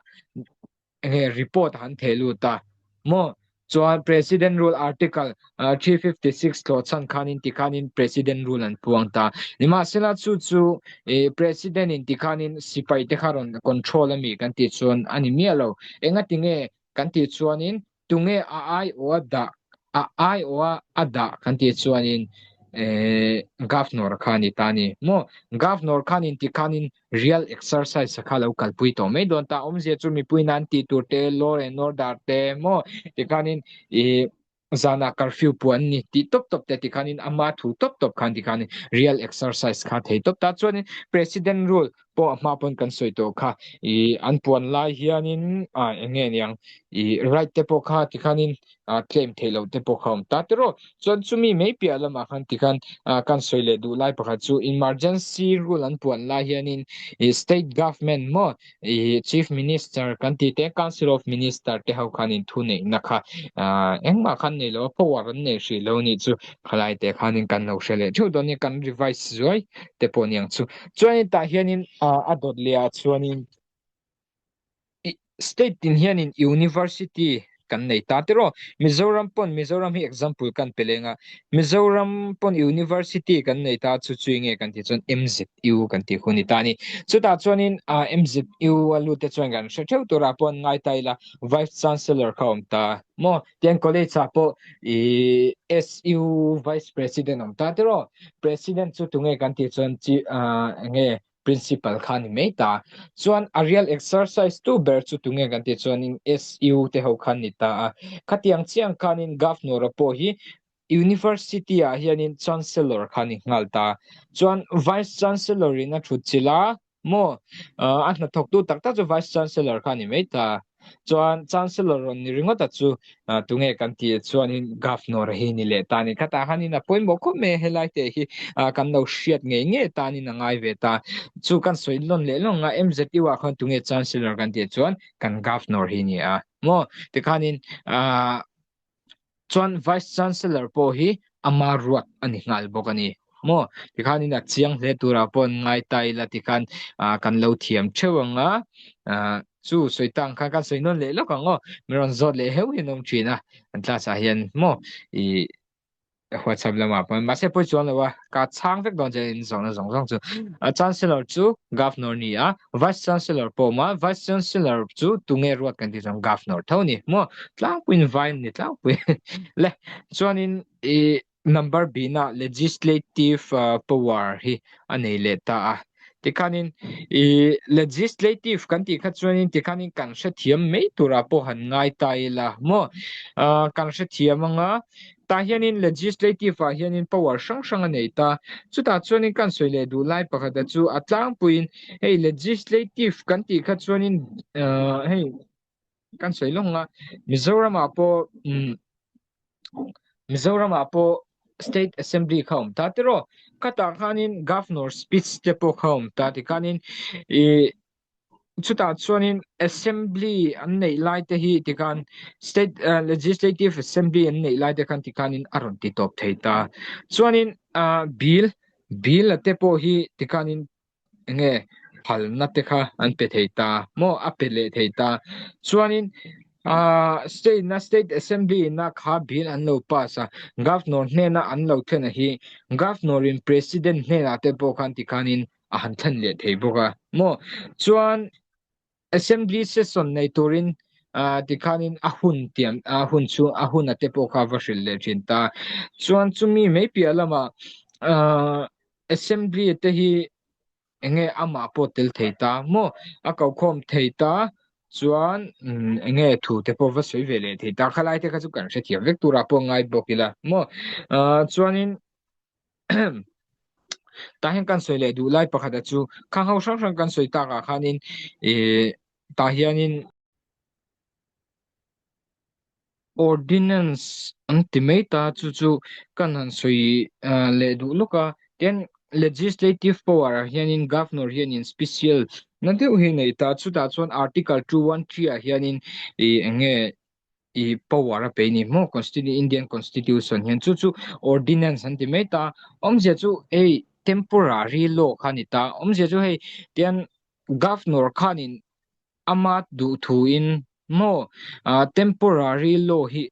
enge report han theh lut a maw chuan president rule article 356 tlawh chhan khanin tikhanin president rule an puang ta nimahsela chu chu eh president in tikhanin sipai te kha rawn control ami kan tih chuan ani miah lo enga tinge kan tih chuanin tunge a aiawh a dah a aiawh a a dah kan tih chuanin eh governor kha ani ta ani maw governor khanin tikhanin real exercise kha lo kalpui tawh mai dawn ta awmzia chu mipui nan tih tur te law and order te maw tikhanin ih zana curfew puan ni tih tawp tawp te tikhanin ama thu tawp tawp khan tikhanin real exercise kha thei tawp ta chuanin president rule pawh a hma pawn kan sawi tawh kha ih an puan lai hianin ah eng nge niang ih right te pawh kha tikhanin ah claim theih loh te pawh kha awm ta tiraw chuan chumi mai piah lamah khan tikhan ah kan sawi leh duh lai pakhat chu emergency rule an puan lai hianin ih state government maw ih chief minister kan tih te council of minister te ho khanin thu neihna kha ah engmah khan nei lo a power an nei hrih lo nih chu khalai te khanin kan lo hre leh theuh dawn nia kan revise zuai te pawh niang chu chuanin tah hianin ah a dawt leh ah chuanin state tin hianin university. kan nei ta tiraw. Mizoram pawn Mizoram hi example kan pe leng a, Mizoram pawn University kan nei ta chu chui nge kan tih chuan MZU kan tih hun ni ta a ni. Chutah chuanin MZU a lut te chuan kan hre theuh turah pawh an ngai ta ila Vice Chancellor kha a awm ta maw? Tian college ah pawh ih SU Vice President awm ta tiraw? President chu tunge kan tih chuan chi ah enge Principal kha ni mai ta. Chuan a real exercise tu ber chu tunge kan tih chuanin SU te ho khan ni ta a. Khatiang chiang khanin Governor a pawh hi University ah hianin Chancellor kha ni nghal ta. Chuan Vice Chancellor in a thut chilh a maw? A hnathawktu tak tak chu Vice Chancellor kha ni mai ta. Chuan Chancellor rawn ni ringawt a chu tunge kan tih chuanin Governor hi ni leh ta ni. Khatah khanin a pawimawh khawp mai a helai te hi kan lo hriat ngei ngei tanin a ngai ve ta. Chu kan sawi lawn leh lawn nga MZU ah khan tunge Chancellor kan tih chuan kan Governor hi ni a maw? Tikhanin Chuan Vice Chancellor pawh hi ama ruat a ni nghal bawk a ni maw? Tikhanin a chiang hle turah pawh an ngai ta ila tikhan ah kan lo thiam theuh ang a, ah chu sawi tang khan kan sawi nawn leh lawk ang aw, min rawn zawt leh heuh hian awm thin a, an class ah hian maw ih WhatsApp lamah pawh mahse pawi chuang lo a, ka chhang vek dawn che in zawhna zawng zawng chu. A Chancellor chu Governor ni a, Vice Chancellor pawh awm a, Vice Chancellor chu tunge ruat kan tih chuan Governor tho a ni maw? Tlangpuiin vai ni tlangpui le chuanin ih number bihna legislative power hi a nei leh ta a tikhanin ih legislative kan tih kha chuanin tikhanin kan hrethiam mai turah pawh han ngai ta ila maw ah kan hrethiam anga tah hianin legislative ah hianin power hrang hrang a nei ta chutah chuanin kan sawi leh duh lai pakhata chu a tlangpuiin hei legislative kan tih kha chuanin ah hei kan sawi lawng a Mizoram ah pawh umm Mizoram ah pawh state assembly kha a awm ta tiraw khatah khanin governor speech te pawh kha a awm ta tikhanin ih chutah chuanin assembly an neih lai te hi tikhan state legislative assembly an neih lai te khan tikhanin a rawn ti tawp thei ta chuanin ah bill bill a te pawh hi tikhanin enge phalna te kha an pe thei ta maw a pe leh thei ta chuanin ah state na state assembly na kha bill an lo pass a governor hnena an lo thlen a hi governor in president hnenah te pawh khan tikhanin a han thlen leh thei bawk a maw chuan assembly session nei turin ah tikhanin a hun tiam a hun chu a hun a te pawh kha va hrilh leh thin ta chuan chumi mai piah lamah ah assembly te hi enge amah pawh tel thei ta maw a ko khawm thei ta chuan enge thu te pawh va sawi ve leh thei ta khalai te kha chu kan hrethiam vek turah pawh ngai bawk ila maw ah chuanin Tah hian kan sawi leh duh lai pakhat a chu khang ho hrang hrang kan sawi takah khanin ih tah hianin ordinance an ti mai ta chu chu kan han sawi ah leh duh lawk a tin legislative power ah hianin governor hianin special na deuh hi a nei ta chutah chuan article 213 ah hianin ih eng nge i power a pe ni maw constitution Indian constitution hian chu chu ordinance an ti mai ta awmzia chu hei temporary law kha ni ta awmzia chu hei tian governor khanin ama duh thu in maw ah temporary law hi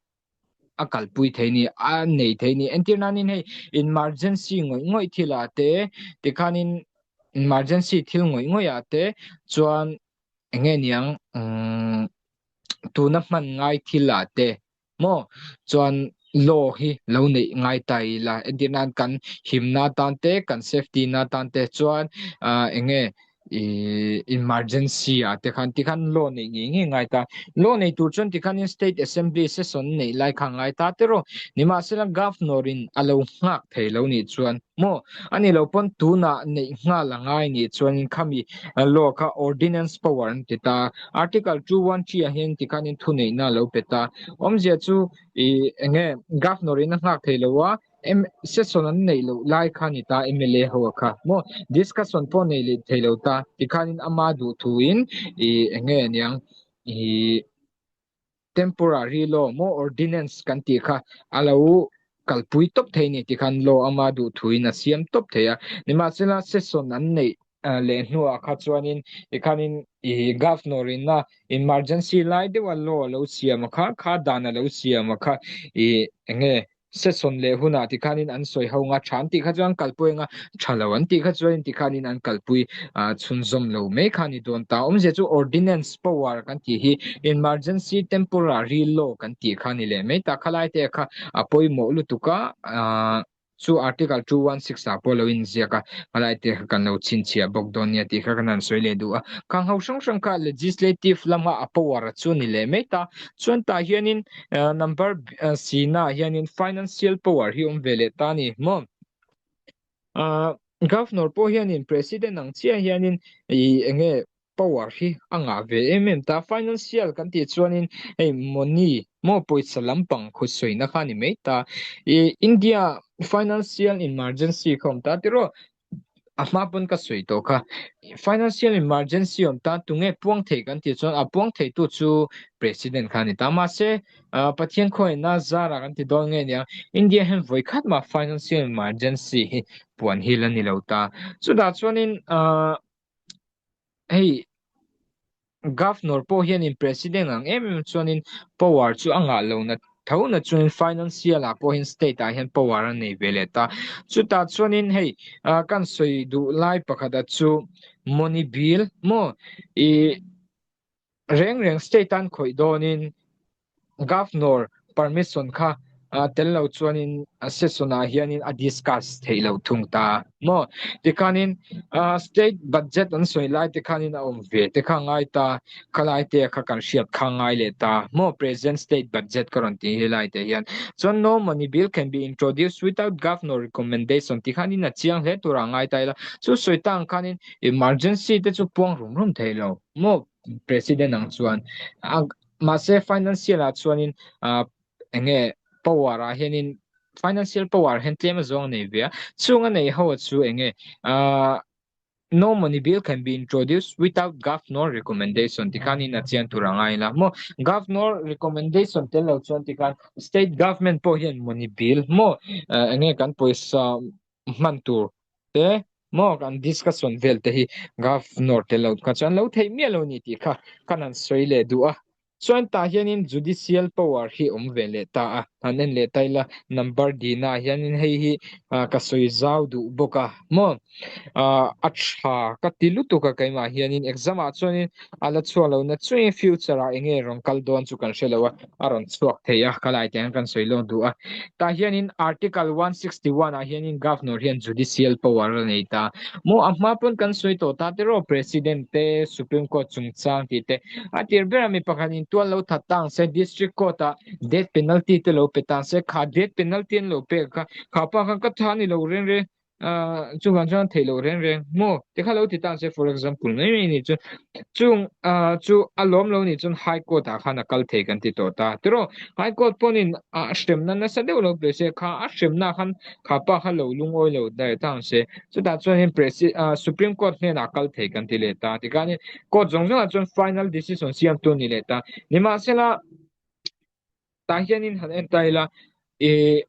a kalpui thei ni a nei thei ni entir nanin hei emergency ngawih ngawih thil ah te tikhanin emergency thil ngawih ngawih ah te chuan enge niang umm tuna hman ngai thil ah te maw chuan law hi lo neih ngai ta ila entir nan kan himna tan te kan safety na tan te chuan ah enge ih emergency ah te khan tikhan law neih ngei ngei ngai ta law nei tur chuan tikhanin state assembly session neih lai kha ngai ta te rawh nimahsela governor in a lo nghak thei lo nih chuan maw ani lo pawn tunah neih nghal a ngai nih chuanin khami law kha ordinance power an ti ta Article 213 ah hian tikhanin thuneihna a lo pe ta. Awmzia chu ih enge Governor in a nghak thei lo a, session an neih loh lai kha ni ta mla ho a kha maw discussion pawh nei leh thei lo ta tikhanin ama duh thuin ih enge aniang ih temporary law maw ordinance kan tih kha a lo kalpui tawp thei ni tikhan law ama duh thuin a siam tawp thei a. Nimahsela session an neih. Leh hnuah kha chuanin tikhanin i governor in a emergency lai deuha law a lo siam a kha, kha dan a lo siam a kha i enge session leh hunah tikhanin an sawi ho nga tha an tih kha chuan an kalpui anga tha lo an tih kha chuanin tikhanin an kalpui ah chhunzawm lo mai kha a ni dawn ta. Awmzia chu ordinance power kan tih hi emergency temporary law kan tih kha a ni leh mai ta. Khalai te kha a pawimawh lutuk a ah. Chu Article 216 ah pawh lo inziak a, helai te kha kan lo chhinchhiah bawk dawn nia tih kha kan han sawi leh duh a. Khang ho hrang hrang kha legislative lama a power a chu ni leh mai ta. Chuan tah hianin number si naah hianin financial power hi awm ve leh ta a ni maw? Governor pawh hianin President ang chiah hianin ih eng nge power hi a ngah ve em em ta. Financial kan tih chuanin hei money maw pawisa lampang khawsawina kha a ni mai ta. Ih India financial emergency kha awm ta tiraw a hma pawn ka sawi tawh kha. Financial emergency awm ta tunge puang thei kan tih chuan a puang theitu chu president kha a ni ta. Mahse Pathian khawiahna zara kan ti dawn nge nia India hian vawi khat mah financial emergency hi puan hi la ni lo ta. Chutah chuanin ah Hei Governor pawh hianin President ang em em chuanin power chu a ngah lo na tho na chuanin financial ah pawh hian state ah hian power a nei ve leh ta. Chutah chuanin hei kan sawi duh lai pakhat a chu money bill maw ih reng reng state an khawih dawnin Governor permission kha tel lo chuanin session ah hianin a discuss theih loh thung ta maw? Tikhanin state budget an sawi lai te khanin a awm ve te kha ngai ta, khalai te kha kan hriat kha ngai leh ta maw? Present state budget ka rawn tih helai te hian chuan no money bill can be introduced without governor recommendation tikhanin a chiang hle turah ngai ta ila, chu sawi ta ang khanin emergency te chu puang rum rum thei lo maw? President ang chuan a mahse financial ah chuanin ah eng nge power ah hianin financial power hian tlem a zawng a nei ve a chung a nei ho chu eng nge ah no money bill can be introduced without governor recommendation tikhanin a chian tur a ngai la maw governor recommendation tel lo chuan tikhan state government pawh hian money bill maw eng nge kan pawisa hman tur te maw kan discussion vel te hi governor te lo kha chuan lo theih miah lo ni tih kha kan han sawi leh duh a chuan tah hianin judicial power hi awm ve leh ta a han en leh ta ila number dina ah hianin hei hi ka sawi zau duh bawk a maw a tha ka ti lutuk a keimah hianin exam ah chuanin a la chhuak lo na chuai future ah enge rawn kal dawn chu kan hre lo a a rawn chhuak thei a khalai te hian kan sawi lawk duh a tah hianin article 161 ah hianin governor hian judicial power a nei ta maw a hma pawn kan sawi tawh ta tiraw president te supreme court chungchang tih te a tir ber a mi pakhat in tual lo that ta ang se district court ah death penalty te lo pe ta ang se kha death penalty an lo pek kha kha pa khan ka tha ni lo reng reng Ah, chuvang chuan theih loh reng reng maw ti kha lo ti ta se for example mai mai ni chu chung ah chu a lawm lo ni chuan high court ah khan a kal thei kan ti tawh ta tiraw high court pawhin a hremna nasa deuh lo pe se kha a hremna khan kha pa kha lo lungawi lo daih ta ang se chutah chuanin presi ah supreme court hnenah kal thei kan ti leh ta tikhanin court zawng zawngah chuan final decision siamtu a ni leh ta nimahsela Tah hianin han en ta ila, ih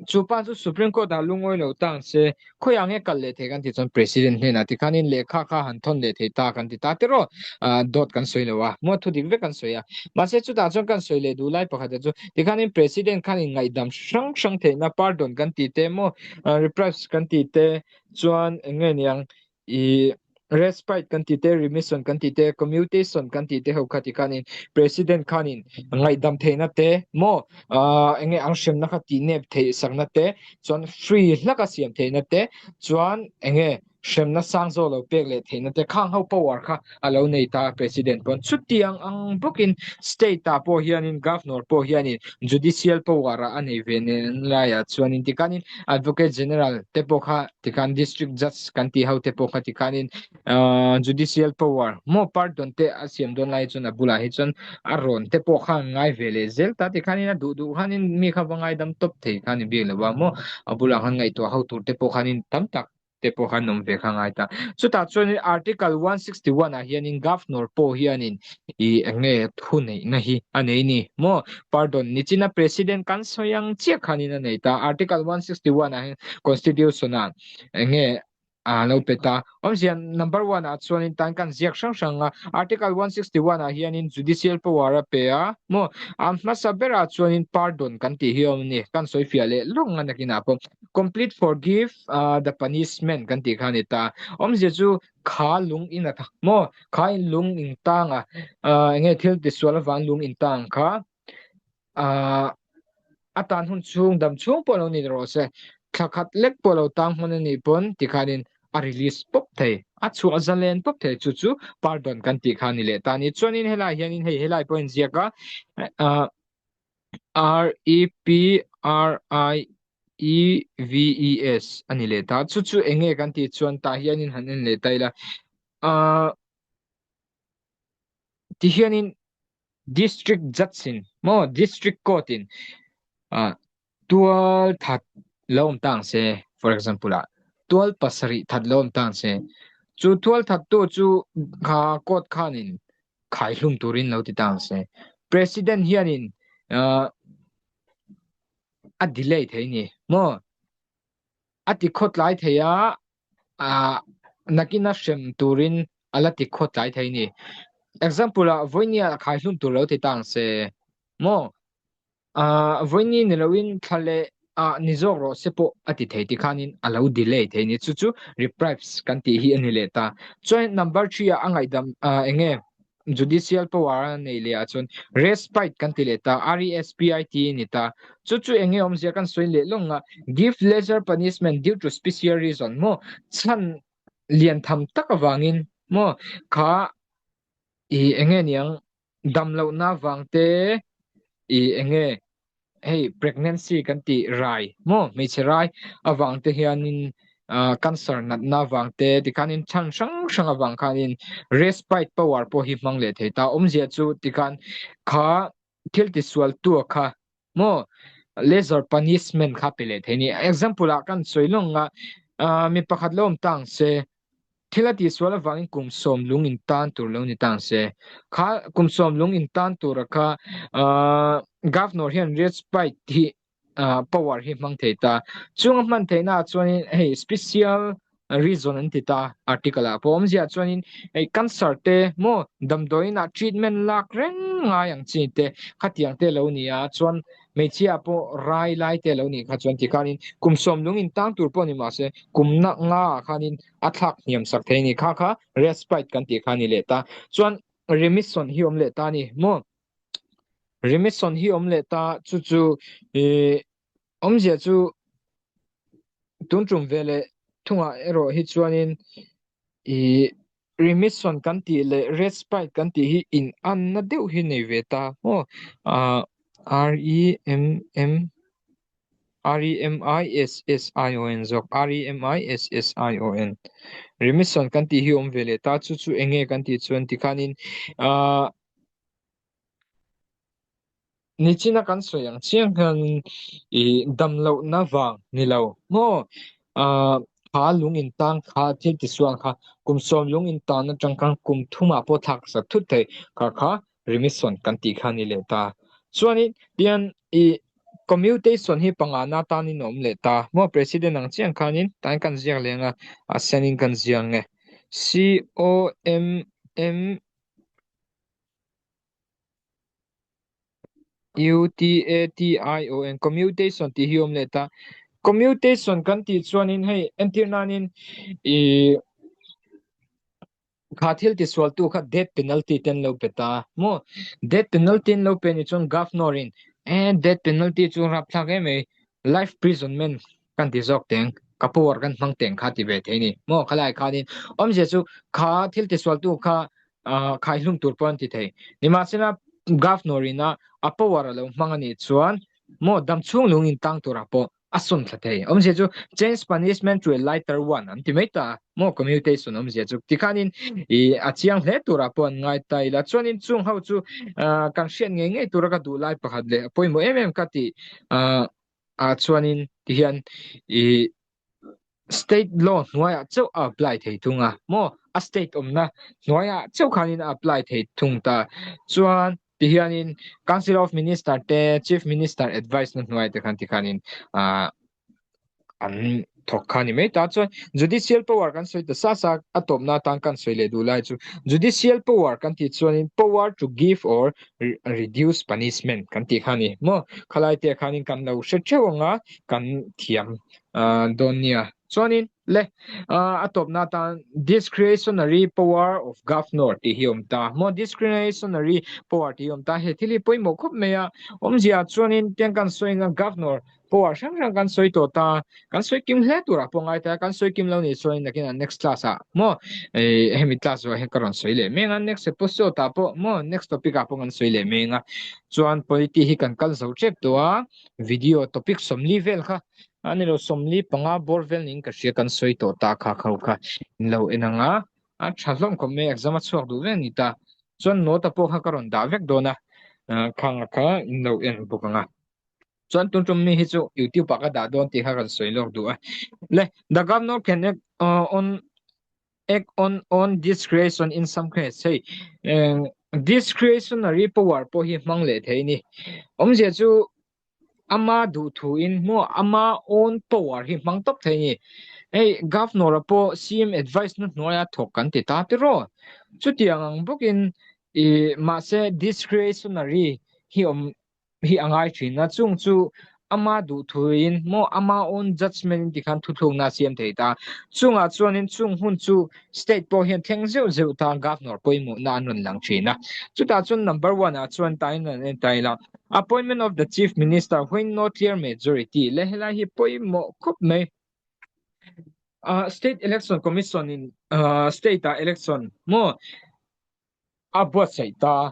chu pa chu Supreme Court ah lungawi lo ta ang se, khawiah nge kal leh thei kan tih chuan President hnenah tikhanin lehkha kha han thawn leh thei ta kan ti ta tiraw, ah dawt kan sawi lo a, maw thu dik vek kan sawi a. Mahse chutah chuan kan sawi leh duh lai pakhat ah chu tikhanin President khan in ngaihdam hrang hrang theihna pardon kan tih te maw, reprise kan tih te chuan eng nge niang I respite kan tih te, remission kan tih te, commutation kan tih te ho kha ti khanin president khanin ngaihdam theihna te maw ah enge ang hremna kha tih nep theih sakna te chuan free hlaka siam theihna te chuan enge hremna sang zawk lo pek leh theihna te khang ho power kha a lo nei ta president pawn chutiang ang bawkin state ah pawh hianin governor pawh hianin judicial power ah a nei ve nen laiah chuanin tikhanin advocate general te pawh kha Tikhan district judge kan tih ho te pawh kha tikhanin ahh judicial power maw pardon te a siam dawn lai chuan a bulah hi chuan a rawn te pawh kha an ngai ve leh zel ta tikhanin a duh duh khanin mi kha va ngaidam tawp thei kha a ni bik lo a maw a bulah khan ngaihtuah ho tur te pawh khanin tam tak te pawh khan awm ve kha ngai ta chutah chuanin article 161 ah hianin governor pawh hianin ih eng nge thu neihna hi a nei ni maw pardon nichina president kan sawi ang chiah khanin a nei ta article 161 ah hian constitution ah eng nge. A lo pe ta. Awmzia number one ah chuanin tan kan ziak hrang hrang a, Article 161 ah hianin judicial power a pe a maw? A hmasa berah chuanin pardon kan tih hi a awm a ni, kan sawi fiah leh lawng a nakinah pawh complete forgive the punishment kan tih kha a ni ta. Awmzia chu kha lung in a maw? Kha in lung in tang a, eng nge thil tisual avang lung in tang kha Ah, a tan hun chhung dam chhung pawh lo ni rawh se, thla khat lek pawh lo tang hman a nih pawn tikhanin a release pawp thei, a chhuah zalen pawp thei chu chu pardon kan tih kha a ni leh ta a ni. Chuanin helai hianin hei helai pawh a inziak a, ah R E P R I E V E S a ni leh ta. Chu chu eng nge kan tih chuan tah hianin han en leh ta ila, ah tihianin District Judge in maw District Court in ah tual that lo awm ta ang se for example ah tual pasarih that lo awm ta ang se chu tual that tu chu kha court khan in khai hlum turin lo ti ta ang se President hian in ah a delay thei a ni maw a ti khawtlai thei a ah nakina hrem turin a la ti khawt tlai thei ni. Example ah vawinia khai hlum tur lo ti ta ang se maw ah vawiini ni loin thla leh ah ni zawk rawh se pawh a ti thei ti khanin a lo delay thei ni chu chu reprives kan tih hi a ni leh ta. Chuan number 3 ah a ngaihdam ah eng nge Judicial power a nei leh ah chuan respite kan ti leh ta, R-E-S-P-I-T a ni ta. Chu chu eng nge awmzia kan sawi leh lawng a, give lesser punishment due to special reason maw, chhan lian tham tak avangin maw kha i eng nge niang dam lohna vang te i eng nge hei pregnancy kan tih rai maw hmeichhe rai avang te hianin ah cancer natna avang te tikhanin chhan hrang hrang avang khanin respite power pawh hi hmang leh thei ta awmzia chu tikhan kha thil tisual tu kha maw lesser punishment kha pe leh thei a ni example ah kan sawi lawng a ah mi pakhat lo awm ta ang se. Thil a tihsual avangin kum sawm lung in tan tur lo ni ta ang se. Kha kum sawm lung in tan tura kha Governor hian respite hi power hi hmang thei ta. Chung a hman theihna ah chuanin hei special reason an ti ta article ah pawh awmzia chuanin hei cancer te maw damdawiin ah treatment lak reng ngai ang chi te khatiang te lo ni a chuan Hmeichhia pawh rai lai te lo nih kha chuan tikhanin kum sawm lung in tang tur pawh ni mahse kum nak nga ah khanin a thlak hniam sak thei a ni. Kha kha respite kan tih kha a ni leh ta. Chuan remission hi awm leh ta a ni maw? Remission hi awm leh ta chu chu ih awmzia chu tun tum ve leh thungah erawh hi chuanin ih Remission kan tih leh respite kan tih hi in anna deuh hi nei ve ta maw? Ah R E M M R E M I S S I O N zawk R E M I S S I O N Remission kan tih hi awm ve leh ta chu chu eng nge kan tih chuan tikhanin ah Nichina kan sawi ang chiang hian ih dam lohna vang ni lo maw ah kha lung in tang kha thil ti sual kha kum sawm lung in tan atang khan kum thumah pawh thlak sak thut thei kha kha remission kan tih kha a ni leh ta. Chuanin tian ih commutation hi pangana atanin a awm leh ta maw president ang chiang khanin tain kan ziak leng a a senin kan ziak ang e C O M M U-T-A-T-I-O-N, commutation tih hi awm leh ta. Commutation kan tih chuanin hei entir nanin ih kha thil tisualtu kha death penalty te an lo pe ta maw? Death penalty an lo pe ni chuan governor in eh death penalty chu rapthlak em mai life prisonment kan ti zawk teng ka power kan hmang teng kha ti ve thei ni maw khalai khanin awmzia chu kha thil tisualtu kha ah khaihlum tur pawh an ti thei nimahsela governor ina a power a lo hmang anih chuan maw damchhung lung in tang turah pawh a sawn thla thei awmzia chu change punishment to a lighter one an ti mai ta maw commutation awmzia chu tikhanin ih a chiang hle turah pawh an ngai ta ila chuanin chung ho chu ah kan hriat ngei ngei tura ka duh lai pakhat leh a pawimawh em em ka tih ah ah chuanin tihian ih State law hnuaiah chauh a apply thei thung a maw? A state awmna hnuaiah chauh khanin a apply thei thung ta. Chuan tihianin Council of Minister te Chief Minister advice na hnuai te khan tikhanin ah an thawk kha ni mai ta. Chuan judicial power kan sawi ta sa sa a tawpna atan kan sawi leh duh lai chu judicial power kan tih chuanin power to give or reduce punishment kan tih kha ni maw. Khalai te khanin kan lo hre theuh anga kan thiam dawn nia. Chuanin le a tawpna atan discretionary power of governor tih hi awm ta maw. Discretionary power tih hi awm ta. He thil hi pawimawh khawp mai a. Awmzia chuanin tiang kan sawi anga governor Power hrang hrang kan sawi tawh ta, kan sawi kim hle turah pawh ngai ta, kan sawi kim lo nih chuan nakin a next class ah maw eh hemi class zawh hian ka rawn sawi leh meng a, next episode ah pawh maw next topic ah pawh kan sawi leh meng a, chuan polity hi kan kal zo tep tawh a, video topic 40 vel kha a ni lo 45 bawr vel niin ka hria kan sawi tawh ta kha kho kha in lo en ang a, a tha hlawm khawp mai exam a chhuak duh vek a ni ta, chuan note ah pawh kha ka rawn dah vek dawn a, khang kha in lo en bawk ang a. Chuan tun tum mi hi chu YouTube ah ka dah dawn tih kha kan sawi lawk duh a. Le, the governor can act uh, on act on on discretion in some case. Hei, eh, discretionary power pawh hi hmang leh thei ni. Awmzia chu ama duh thu in maw ama own power hi hmang tawp thei ni. Hei, governor a pawh CM advice na hnuaia thawk kan ti ta tiraw. Chutiang ang bawkin i mahse discretionary hi awm hi a ngai thin a, chung chu ama duh thuin maw ama own judgement in tikhan thuthlukna a siam thei ta. Chungah chuanin chung hun chu state pawh hian thleng zeuh zeuh ta governor pawimawhna an rawn lang thin a. Chutah chuan number one ah chuan tain an en ta ila appointment of the chief minister when no clear majority le helai hi pawimawh khawp mai. State election commission in state ah election maw a buatsaih ta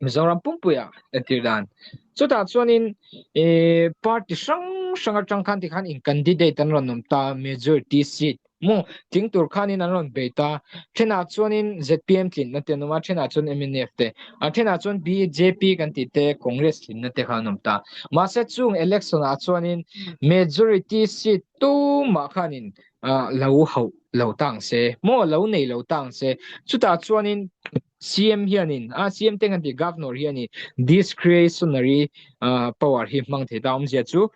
Mizoram pumpuia entir dan. Chutah chuanin eh party hrang hrang atang khan tikhan in candidate an rawn awm ta majority seat maw tling tur khanin an rawn bei ta. Thenah chuanin ZPM tlinna te an awm a, thenah chuan mnf te, a thenah chuan BJP kan tih te Congress tlinna te kha an awm ta. Mahse chung election ah chuanin majority seat tumah khanin lo hauh lo tang se maw lo nei lo tang se chutah chuanin CM hianin a CM te kan ti governor hianin discretionary power hi hmang thei ta awmzia chu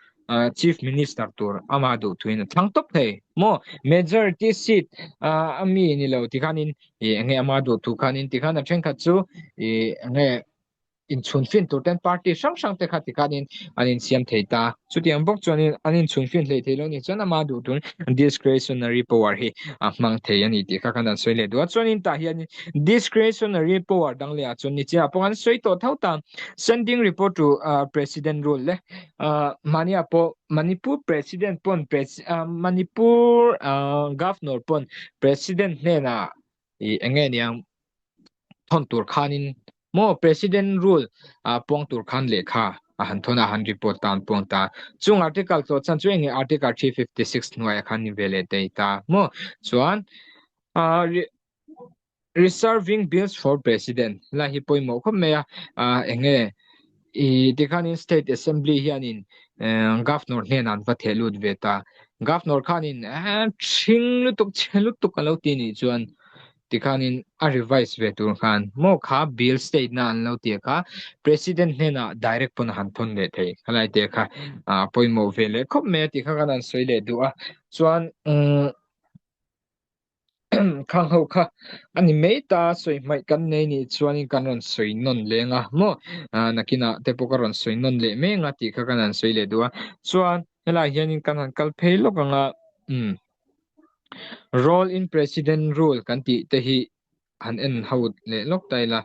chief minister tur ama duh thuin a thlang tawp thei maw majority seat a mi ni lo tikhanin enge ama duh thu khanin tikhan a thenkhat chu enge inchhunfin tur ten party hrang hrang te kha tikhanin an insiam thei ta. Chutiang bawk chuanin an inchhunfin hlei thei lo ni chuan ama duh tun discretionary power hi a hmang thei a ni tih kha khan an sawi leh duh a. Chuanin tah hianin discretionary power dang leh ah chuan nichiah pawh an sawi tawh tho ta. Sending report to President rule le mahnia pawh Manipur President pawn Manipur Governor pawn President hnenah ih eng nge niang thawn tur khanin maw president rule ah puang tur khan lehkha a han thawn a han report ta an puang ta chung article tlawh chan chu enge article 356 hnuai a khan ni ve leh daih ta maw chuan ah reserving bills for president lai hi pawimawh khawp mai a ah enge I tikhanin State Assembly hianin Governor hnenah an va theh lut ve ta. Governor khanin ṭhing lutuk chhe lutuk a lo ti nih chuan tikhanin a revise ve tur khan maw kha bill state na an lo tia kha President hnenah direct pawn a han thawn leh thei. Khalai te kha a pawimawh ve leh khawp mai a ti kha khan an sawi leh duh a. Chuan umm Khang ho kha a ni mai ta sawi hmaih kan nei nih chuanin kan rawn sawi nawn leng a maw nakinah te pawh ka rawn sawi nawn leh mek a tih kha kan han sawi leh duh a chuan helaiah hianin kan han kal phei lawk ang a umm role in president rule kan tih te hi han en ho leh lawk ta ila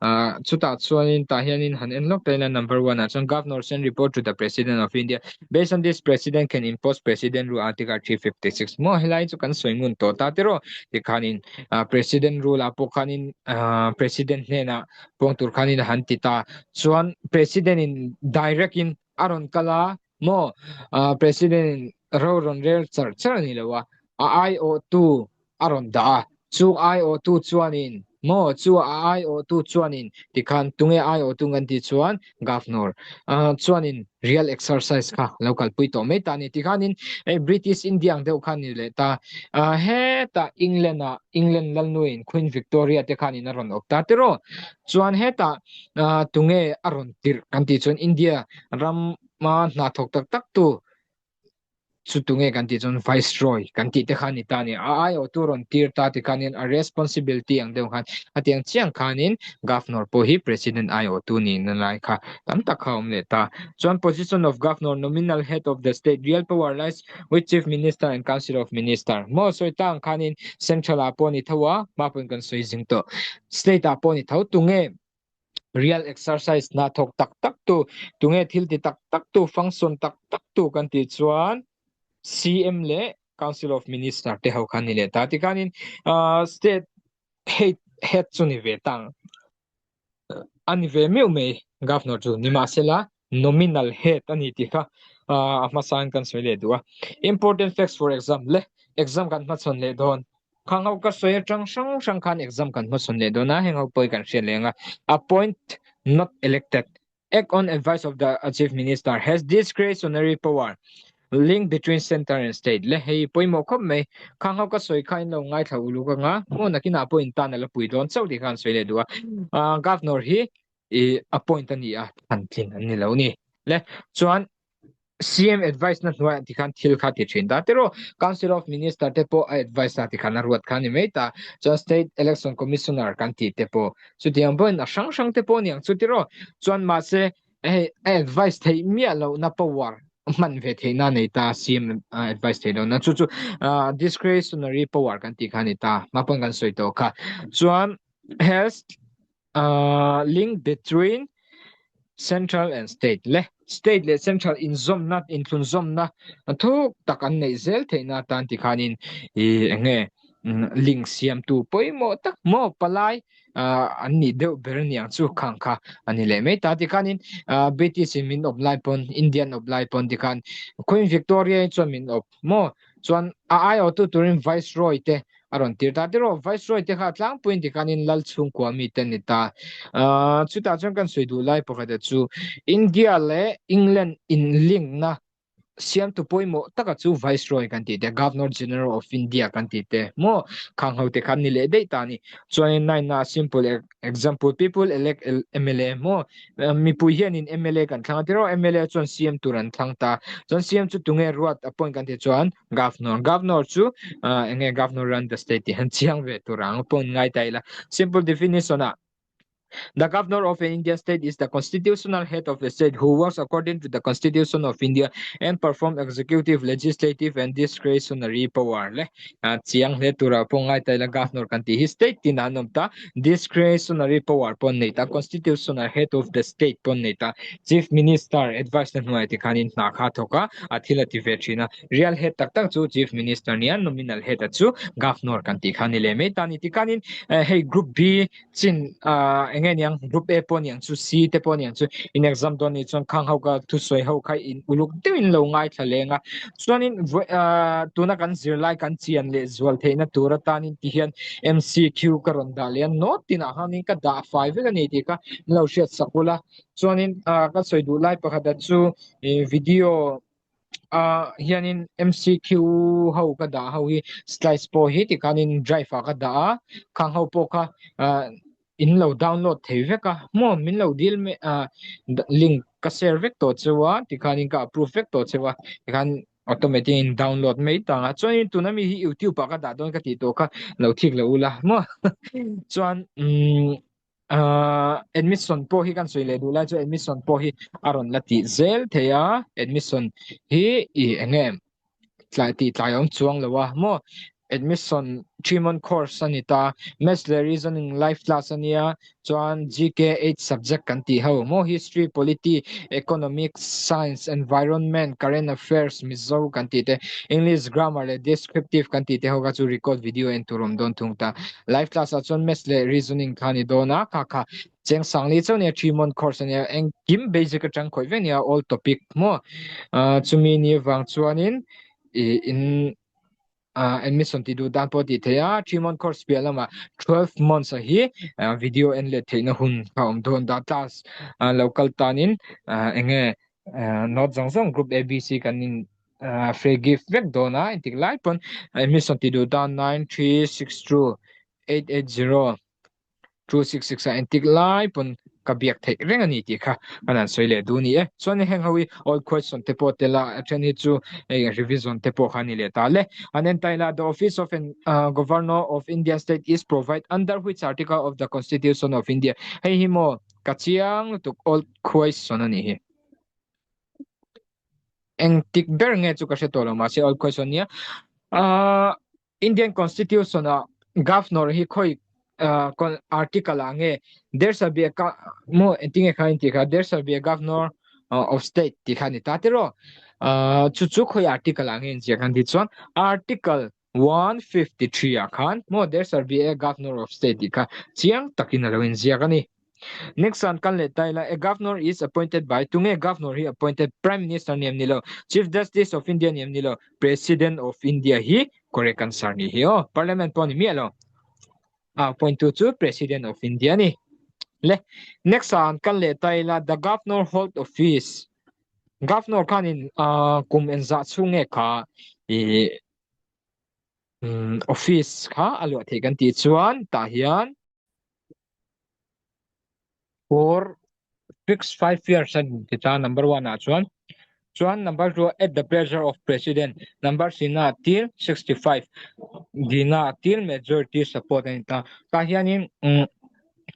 ah chutah chuanin tah hianin han en lawk ta ila number one ah chuan governor send report to the president of India based on this president can impose president rule article 356 maw helai chu kan sawi ngun tawh ta tiraw tikhanin ah president rule ah pawh khanin ah president hnenah puang tur khanin a han ti ta chuan president in direct in a rawn kal a maw ah president in ro rawn rel char char a ni lo a a aiawhtu a rawn dah a, chu aiawhtu chuanin maw chu a aiawhtu chuanin tikhan tunge aiawhtu kan tih chuan Governor chuanin real exercise kha lo kalpui tawh mai ta a ni. Tikhanin hei British India ang deuh kha ni leh ta, hetah England ah England lalnuin Queen Victoria te khanin a rawn awp ta tiraw? Chuan hetah tunge a rawn tirh kan tih chuan India rama hna thawk tak tak tu. Chu tunge kan tih chuan Viceroy kan tih te kha a ni ta a ni. A aiawhtu rawn tir ta ti khanin a responsibility ang deuh khan a tiang chiang khanin Governor pawh hi President aiawhtu nihna lai kha tam tak kha a awm leh ta. Chuan position of Governor, nominal head of the state, real power lies with Chief Minister and Council of Minister. Maw sawi ta ang khanin Central ah pawh a ni tho a, hma pawhin kan sawi zing tawh. State ah pawh a ni tho. Tunge real exercise hna thawk tak tak tu, tunge thil ti tak tak tu, function tak tak tu kan tih chuan CM leh Council of Minister te ho kha ni leh ta. Tikhanin state head head chu ni ve tang a ni ve meuh mai Governor chu nimahsela nominal head a ni tih kha a hmasain kan sawi leh duh a. Important facts for exam le exam kan hmachhawn leh dawn. Khang ho ka sawi atang hrang hrang khan exam kan hmachhawn leh dawn a, heng ho pawh hi kan hriat leh ang a. Appoint not elected act on advice of the chief minister has discretionary power link between center and state le hei pawimawh khawp mai. Khang ho ka sawi kha in lo ngaithla uluk anga maw nakinah pawh in tan a la pui dawn chauh tih kha an sawi leh duh a. Governor hi i appoint a ni a, thlan tling an ni lo ni. Le chuan CM advice na hnuaiah tikhan thil kha ti thin ta tiraw Council of Minister te pawh a advice a tikhan a ruat kha ni mai ta chuan State Election Commissioner kan tih te pawh chutiang pawhin a hrang hrang te pawh aniang chu tiraw chuan mahse hei a advice theih miah lohna power hman ve theihna nei ta CM advice theih lohna chu chu discretionary power kan tih kha ni ta hma pawn kan sawi tawh kha chuan has uh, link between central and state le state leh central inzawmna inthlunzawmna thuk tak an neih zel theihna atan ti khanin i enge link siamtu pawimawh tak maw palai an nih deuh ber aniang chu khang kha ani leh mai ta ti khanin British in min awp lai pawn Indian awp lai pawn ti khan Queen Victoria chuan min awp maw chuan a aiawhtu turin Viceroy te a rawn tir ta tiraw Viceroy te kha tlangpuiin tikhanin lal chhungkua mi te ni ta. Ahh chutah chuan kan sawi duh lai pakhat chu India leh England in link na siamtu pawimawh taka chu Viceroy kan tih te Governor General of India kan tih te maw khang ho te khan ni leh daih ta a ni. Chuanin nine na simple example people elect MLA maw mipui hianin MLA kan thlang a tiraw MLA chuan CM tur an thlang ta chuan CM chu tunge ruat appoint kan tih chuan Governor Governor chu enge Governor run the state tih han chiang ve tur ang pawh ngai ta ila simple definition ah The governor of an Indian state is the constitutional head of the state who works according to the constitution of India and perform executive, legislative and discretionary power le chiang hle tura pawh ngai ta ila governor kan tih hi state tin an awm ta discretionary power pawh an nei ta constitutional head of the state pawh an nei ta chief minister advice na hnuai te khanin hna kha a thawk a a thil a ti ve thin a real head tak tak chu chief minister nia nominal head a chu governor kan tih kha ni leh mai ta ni tikhanin hei group B chin eng nge niang group A pawh niang chu C te pawh niang chu in exam dawn ni chuan khang ho ka thusawi ho kha in uluk deuhin lo ngaithla leng a chuanin tuna kan zirlai kan chian leh zual theihna tur atanin ti hian MCQ ka rawn dah leh a note tinah khanin ka dah fai vek a ni tih kha min lo hriat sak ula chuanin ka sawi duh lai pakhat chu video ah hianin MCQ ho ka dah ho hi slides pawh hi tikhanin drive ah ka dah a khang ho pawh kha ah in lo download thei vek a maw min lo dil mai ah link ka share vek tawh cheu a tikhanin ka approve vek tawh cheu a tikhan automatic in download mai tang a chuanin tuna mi hi youtube ah ka dah dawn ka tih tawh kha lo thik lo ula maw chuan umm Uh, admission pawh hi kan sawi leh duh lai chu admission pawh hi a rawn la tih zel thei a admission hi i enge tlai tih tlai awm chuang lo a maw admission 3 month course a ni ta maths leh reasoning live class a nia chuan GK 8 subject kan tih ho maw history polity economics science environment current affairs mizo kan tih te english grammar leh descriptive kan tih te ho kha chu record video en tur awm dawn thung ta Live class ah chuan maths leh reasoning kha ni dawn a, kha kha cheng sangli chauh nia 3 month course ania engkim basic atang khawih vek nia all topic maw chumi ni vang chuanin i in admission ti duh dan pawh tih theih a 3 month course piah lamah 12 months a hi video en leh theihna hun kha awm dawn ta class lo kal tanin enge note zawng zawng group ABC kan in free gift vek dawn a intik lai pawn admission ti duh tan 9362880 266 a intik lai pawn ka biak theih reng a ni tih kha kan han sawi leh duh a ni e. Chuan heng ho hi old question te pawh tel a, a then hi chu hei revision te pawh kha a ni leh ta le. An en taila the office of an Governor of Indian state is provide under which article of the Constitution of India? Hei hi maw ka chiang lutuk old question a nih hi. Engtik ber nge chu ka hre tawh lo mahse old question nia. Ahh Indian Constitution ah Governor hi khawi article ah nge there shall be a maw engtin nge kha in tih kha there shall be a Governor of state tih kha a ni ta tiraw. Ahh chu chu khawi article ah nge in ziah khan ti chuan article 153 ah khan maw there shall be a Governor of state tih kha chiang takin a lo inziak a ni. Next an kan leh ta ila a governor is appointed by tunge governor hi appointed prime minister ni em ni lo chief justice of India ni em ni lo president of India hi correct answer ni hi aw parliament pawh ni miah lo a appoint tu chu president of India ni le next an kan leh ta ila the governor hold office governor khanin kum engzah chhung nge kha i office kha a luah theih kan tih chuan tah hian For fix 5 years an ti ta number 1 ah chuan chuan number 2 at the pleasure of president number sina till 65 dina till majority support ani ta tah hianin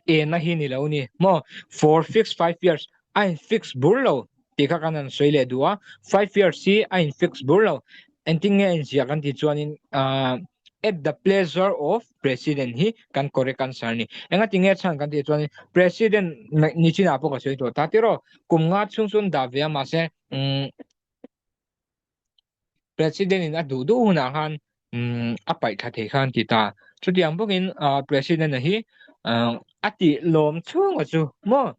e na hi ni lo ni maw for fix 5 years a in fix bur lo tih kha kan han sawi leh duh a 5 years hi a in fix bur lo engtin nge a inziah kan tih chuanin ah at the pleasure of president hi kan correct answer ni engati nge chhan kan tih chuanin president ni chinah pawh ka sawi tawh ta tiraw kum nga chhung chu an dah ve a mahse umm president in a duh duh hunah khan umm a paih thla thei kha an ti ta chutiang bawkin ah president a hi ah a tih lawm chhunga chu maw.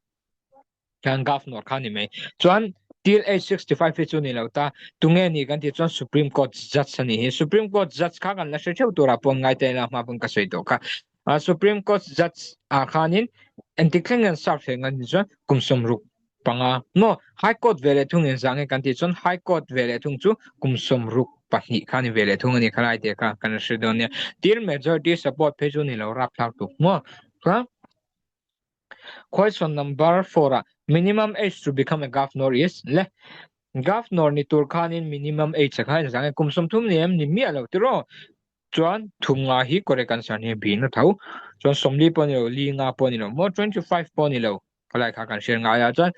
Chuan Governor kha ni mai. Chuan till age 65 hi chu ni lo ta. Tunge ni kan tih chuan Supreme Court judge a ni hi. Supreme Court judge kha kan la hre theuh turah pawh ngai te ila hma pawn ka sawi tawh kha. Supreme Court judge ah khanin engtik thleng nge an serve theih ngan tih chuan kum 65 maw High Court ve leh thung engzah nge kan tih chuan High Court ve leh thung chu kum 62 kha ni ve leh thung a ni khalai te kha kan la hre dawn nia. Till majority support phei chu ni lo rapthlak tuk maw. Chuan Question number 4 ah minimum age to become a governor is le governor ni tur khanin minimum age a kha inzang e kum 30 ni em ni miah lo tiraw chuan thum nga hi correct answer ni bi na tho chuan 40 pawh ni lo li nga pawh ni lo maw 25 pawh ni lo khalai kha kan hriat ngai a chuan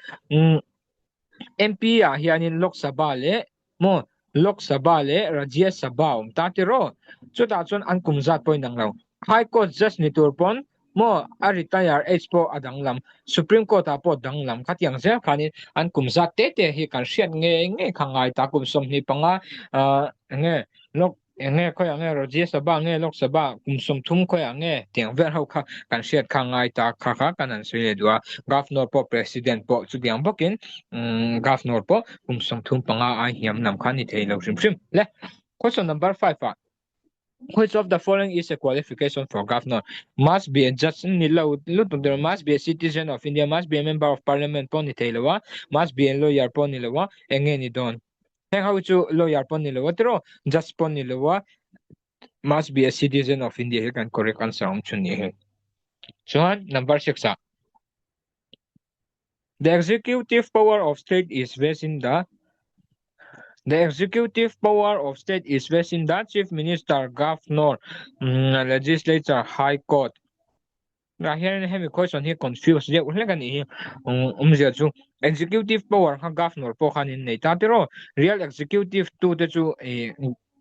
MP ah hianin Lok Sabha leh maw Lok Sabha leh Rajya Sabha awm ta tiraw chutah chuan an kum zat pawh inang lo High Court judge ni tur pawn maw a retire age pawh a danglam Supreme Court ah pawh danglam khatiang zel khanin an kum zat te te hi kan hriat ngei ngei kha ngai ta kum 25 ah enge Lok Enge khawiah nge Rajya Sabha nge Lok Sabha kum 30 khawiah nge tiang vel ho kha kan hriat kha ngai ta kha kha kan han sawi leh duh a Governor pawh President pawh chutiang bawkin Governor pawh kum 35 ai hniam lam kha ni thei lo hrim hrim le Question number 5 ah Which of the following is a qualification for governor? Must be a judge ni lo lutuk der must be a citizen of India must be a member of parliament pawh ni thei lo a must be a lawyer pawh ni lo a enge ni dawn Heng ho chu lawyer pawh ni lo a tiraw judge pawh ni lo a must be a citizen of India hi kan correct answer awm chhun ni hi. Chuan number 6 ah The executive power of state is vested in the The executive power of state is vested in the chief minister, governor, legislature, high court. Ah hian hemi question hi confuse deuh hlek a nih hi. Awmzia chu executive power kha governor pawh khan in nei ta tiraw. Real executive tu te chu ih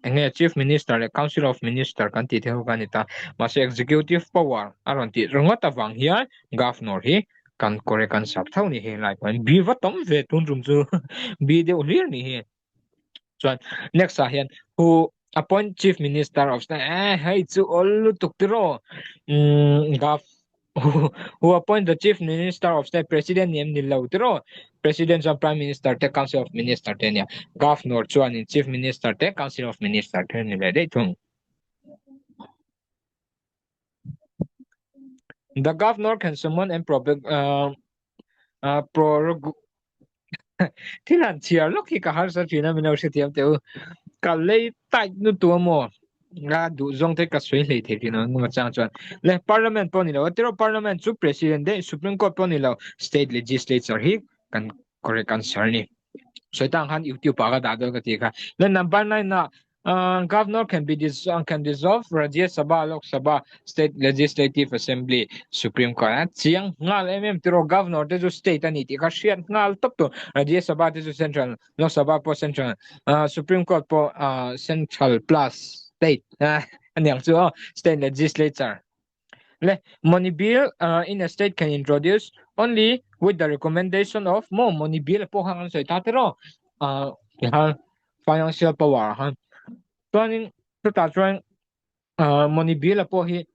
eng nge chief minister leh council of minister kan tih te ho kha a ni ta. Mahse executive power a rawn tih ringawt avang hian governor hi kan correct answer tho ni hi lai pawhin B va tam ve tun tum chu B deuh hlir ni hi. Chuan next ah hian who appoint chief minister of state eh hei chu awl lutuk tiraw umm gov who appoint the chief minister of state president ni em ni lo tiraw president chuan prime minister te council of minister te ania governor chuanin chief minister te council of minister te ni leh daih thung. The governor can summon and prorogate uh, prorog thil han chhiar lawk hi ka harsa thin a min lo hrethiam teh u. Ka lei tight nu tu a maw? Nga duh zawng te ka sawi hlei thei thin ang chang chuan le parliament pawh ni lo tiro parliament chu president de supreme court pawh ni lo state legislature hi kan correct answer ni sawi tang khan youtube ah ka dah dawn ka ti kha le number 9 na governor can be dis can dissolve Rajya Sabha Lok Sabha State Legislative Assembly Supreme Court a chiang ngal em em tiro governor te chu state ani ti kha hriat ngal top tu Rajya Sabha te chu central Lok Sabha pawh central uh, Supreme Court pawh uh, central plus state uh, aniang chu oh, state legislature le money bill uh, in a state can introduce only with the recommendation of mo money bill pawh khan an sawi ta tiro uh, han financial power han chuanin chutah chuan uh, money bill pawh hi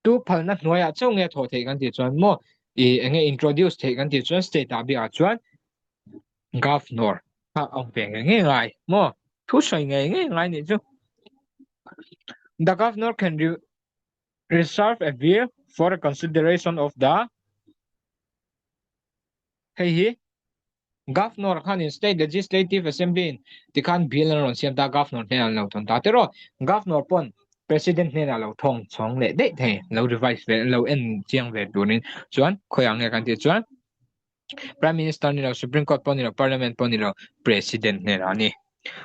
tu phalna hnuaiah chauh nge thawh theih kan tih chuan maw ih enge introduce theih kan tih chuan state ah biakah chuan governor kha a awm ve ngei ngei ngai maw thu sawi ngei ngei ngai nih chu the governor can re reserve a bill for a consideration of the Hei hi Governor khanin State Legislative Assembly in tikhan bill an rawn siam ta, Governor hnenah an lo thawn ta tiraw? Governor pawn President hnenah lo thawng chhawng leh daih thei, lo revise ve, lo en chiang ve turin chuan khawiah nge kan tih chuan Prime Minister ni lo, Supreme Court pawh ni lo, Parliament pawh ni lo, President hnenah a ni.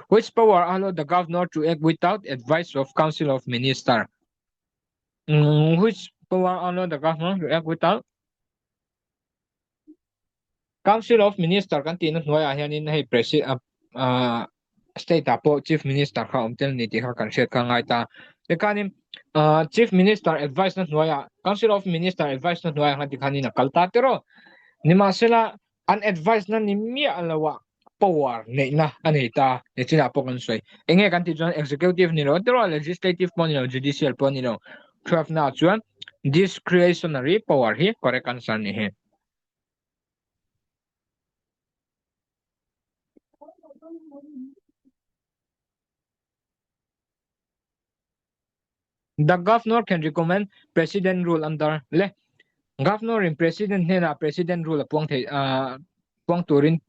Which power allow the Governor to act without advice of Council of Minister? Which power allow the Governor to act without Council of Minister kan tihna hnuaiah hianin hei presi ah ah state ah pawh Chief Minister kha a awm tel a ni tih kha kan hriat kha a ngai ta. Tikhanin ah Chief Minister advice na hnuaiah Council of Minister advice na hnuaiah khan tikhanin a kal ta tiraw. Nimahsela an advice na ni miah loah power neihna a nei ta nichinah pawh kan sawi. Enge kan tih chuan executive ni lo tiraw legislative pawh ni lo judicial pawh ni lo. 12 na chuan discretionary power hi correct answer ni hi. The governor can recommend president rule under le governor in president hnenah president rule a puang thei uh, puang turin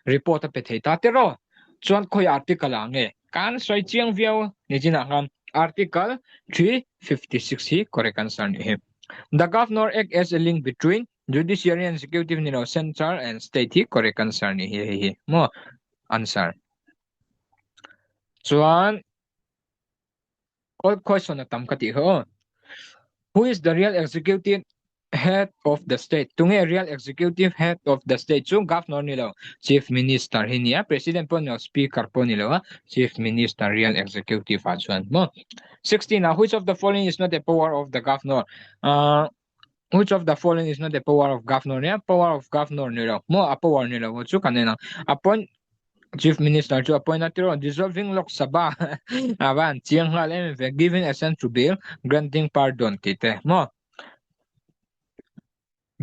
report a pe thei ta tiraw chuan khawi article ah nge kan sawi chiang viau nichinah khan article 356 hi correct answer ni hi the governor act as a link between judiciary and executive ni lo central and state hi correct answer ni hi hei hi maw answer chuan Old question a tam ka tih kha aw. Who is the real executive head of the state? Tunge real executive head of the state chu governor ni lo, chief minister hi nia, president pawh ni lo, speaker pawh ni lo a, chief minister real executive ah chuan maw. 16 ah which of the following is not a power of the governor? Uh, which of the following is not the power of governor nia power of governor ni lo mo a power ni lo chu kan en ang appoint chief minister chu appoint a tiro dissolving lok sabha avan chiang nghal em ve giving assent to bill granting pardon ti te mo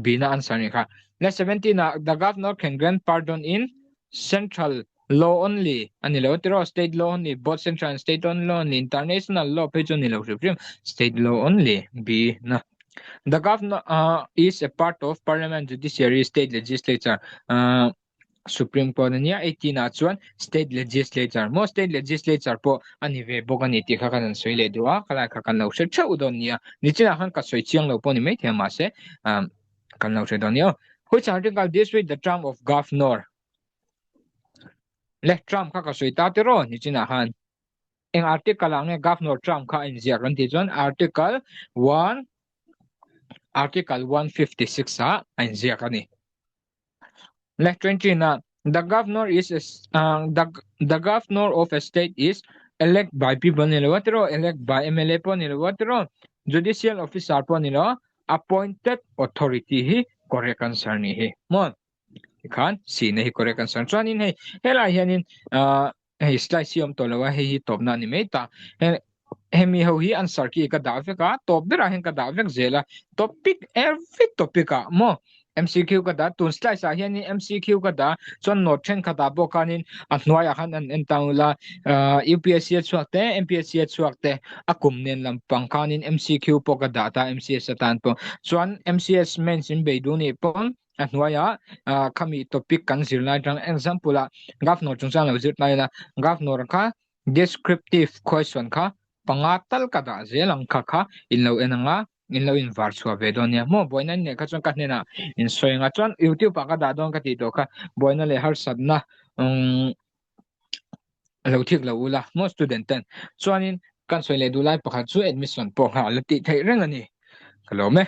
bina answer ni kha le 17 a the governor can grant pardon in central law only ani lo tiro state law only both central and state on law only international law phei chu ni lo hrim hrim state law only b na the governor uh, is a part of parliament judiciary state legislature uh, supreme court ania 18 ah chuan state legislature mo state legislature pawh ani ve bawk ani tih kha kan han sawi leh duh a khalai kha kan lo hre theuh dawn nia nichinah khan ka sawi chiang lo pawh ni maithei a mahse um, kan lo hre dawn nia which article deals with the term of governor Le Trump kha ka sawi ta tiraw nichinah khan eng article ah nge Governor Trump kha a inziak an tih chuan article 1 article 156 ah a inziak a ni. Le 20 na the governor is a, uh, the, the governor of a state is elect by people ni lo tiraw elect by MLA pawh ni lo tiraw judicial officer pawh ni lo appointed authority hi correct answer ni hi maw tikhan sihna hi correct answer chuanin hei helai hianin ah hei slide hi a awm tawh lo a hei hi tawpna a ni mai ta hemi ho hi answer khi ka dah vek a tawp berah hian ka dah vek zel a topic every topic ah maw MCQ ka dah tun slide ah hianin MCQ ka dah chuan note thenkhat ah pawh khanin a hnuaiah khan an en tang ula ah UPSC a chhuak te MPSC a chhuak te a kum nen lampang khanin MCQ pawh ka dah ta MCS atan pawh chuan MCS mains in bei duh nih pawn a hnuaiah ah khami topic kan zir lai atang example ah governor chungchang lo zir ta ila governor kha descriptive question kha panga tal ka dah zel ang kha kha in lo en ang a, in lo in var chhuah ve dawn nia. Maw buaina in neih kha chuan ka hnenah in sawi ang a, chuan youtube ah ka dah dawn ka tih tawh kha buaina leh harsatna umm lo thik lo ula maw student ten chuanin kan sawi leh duh lai pakhat chu admission pawh nghah la tih theih reng a ni. Ka lawm e.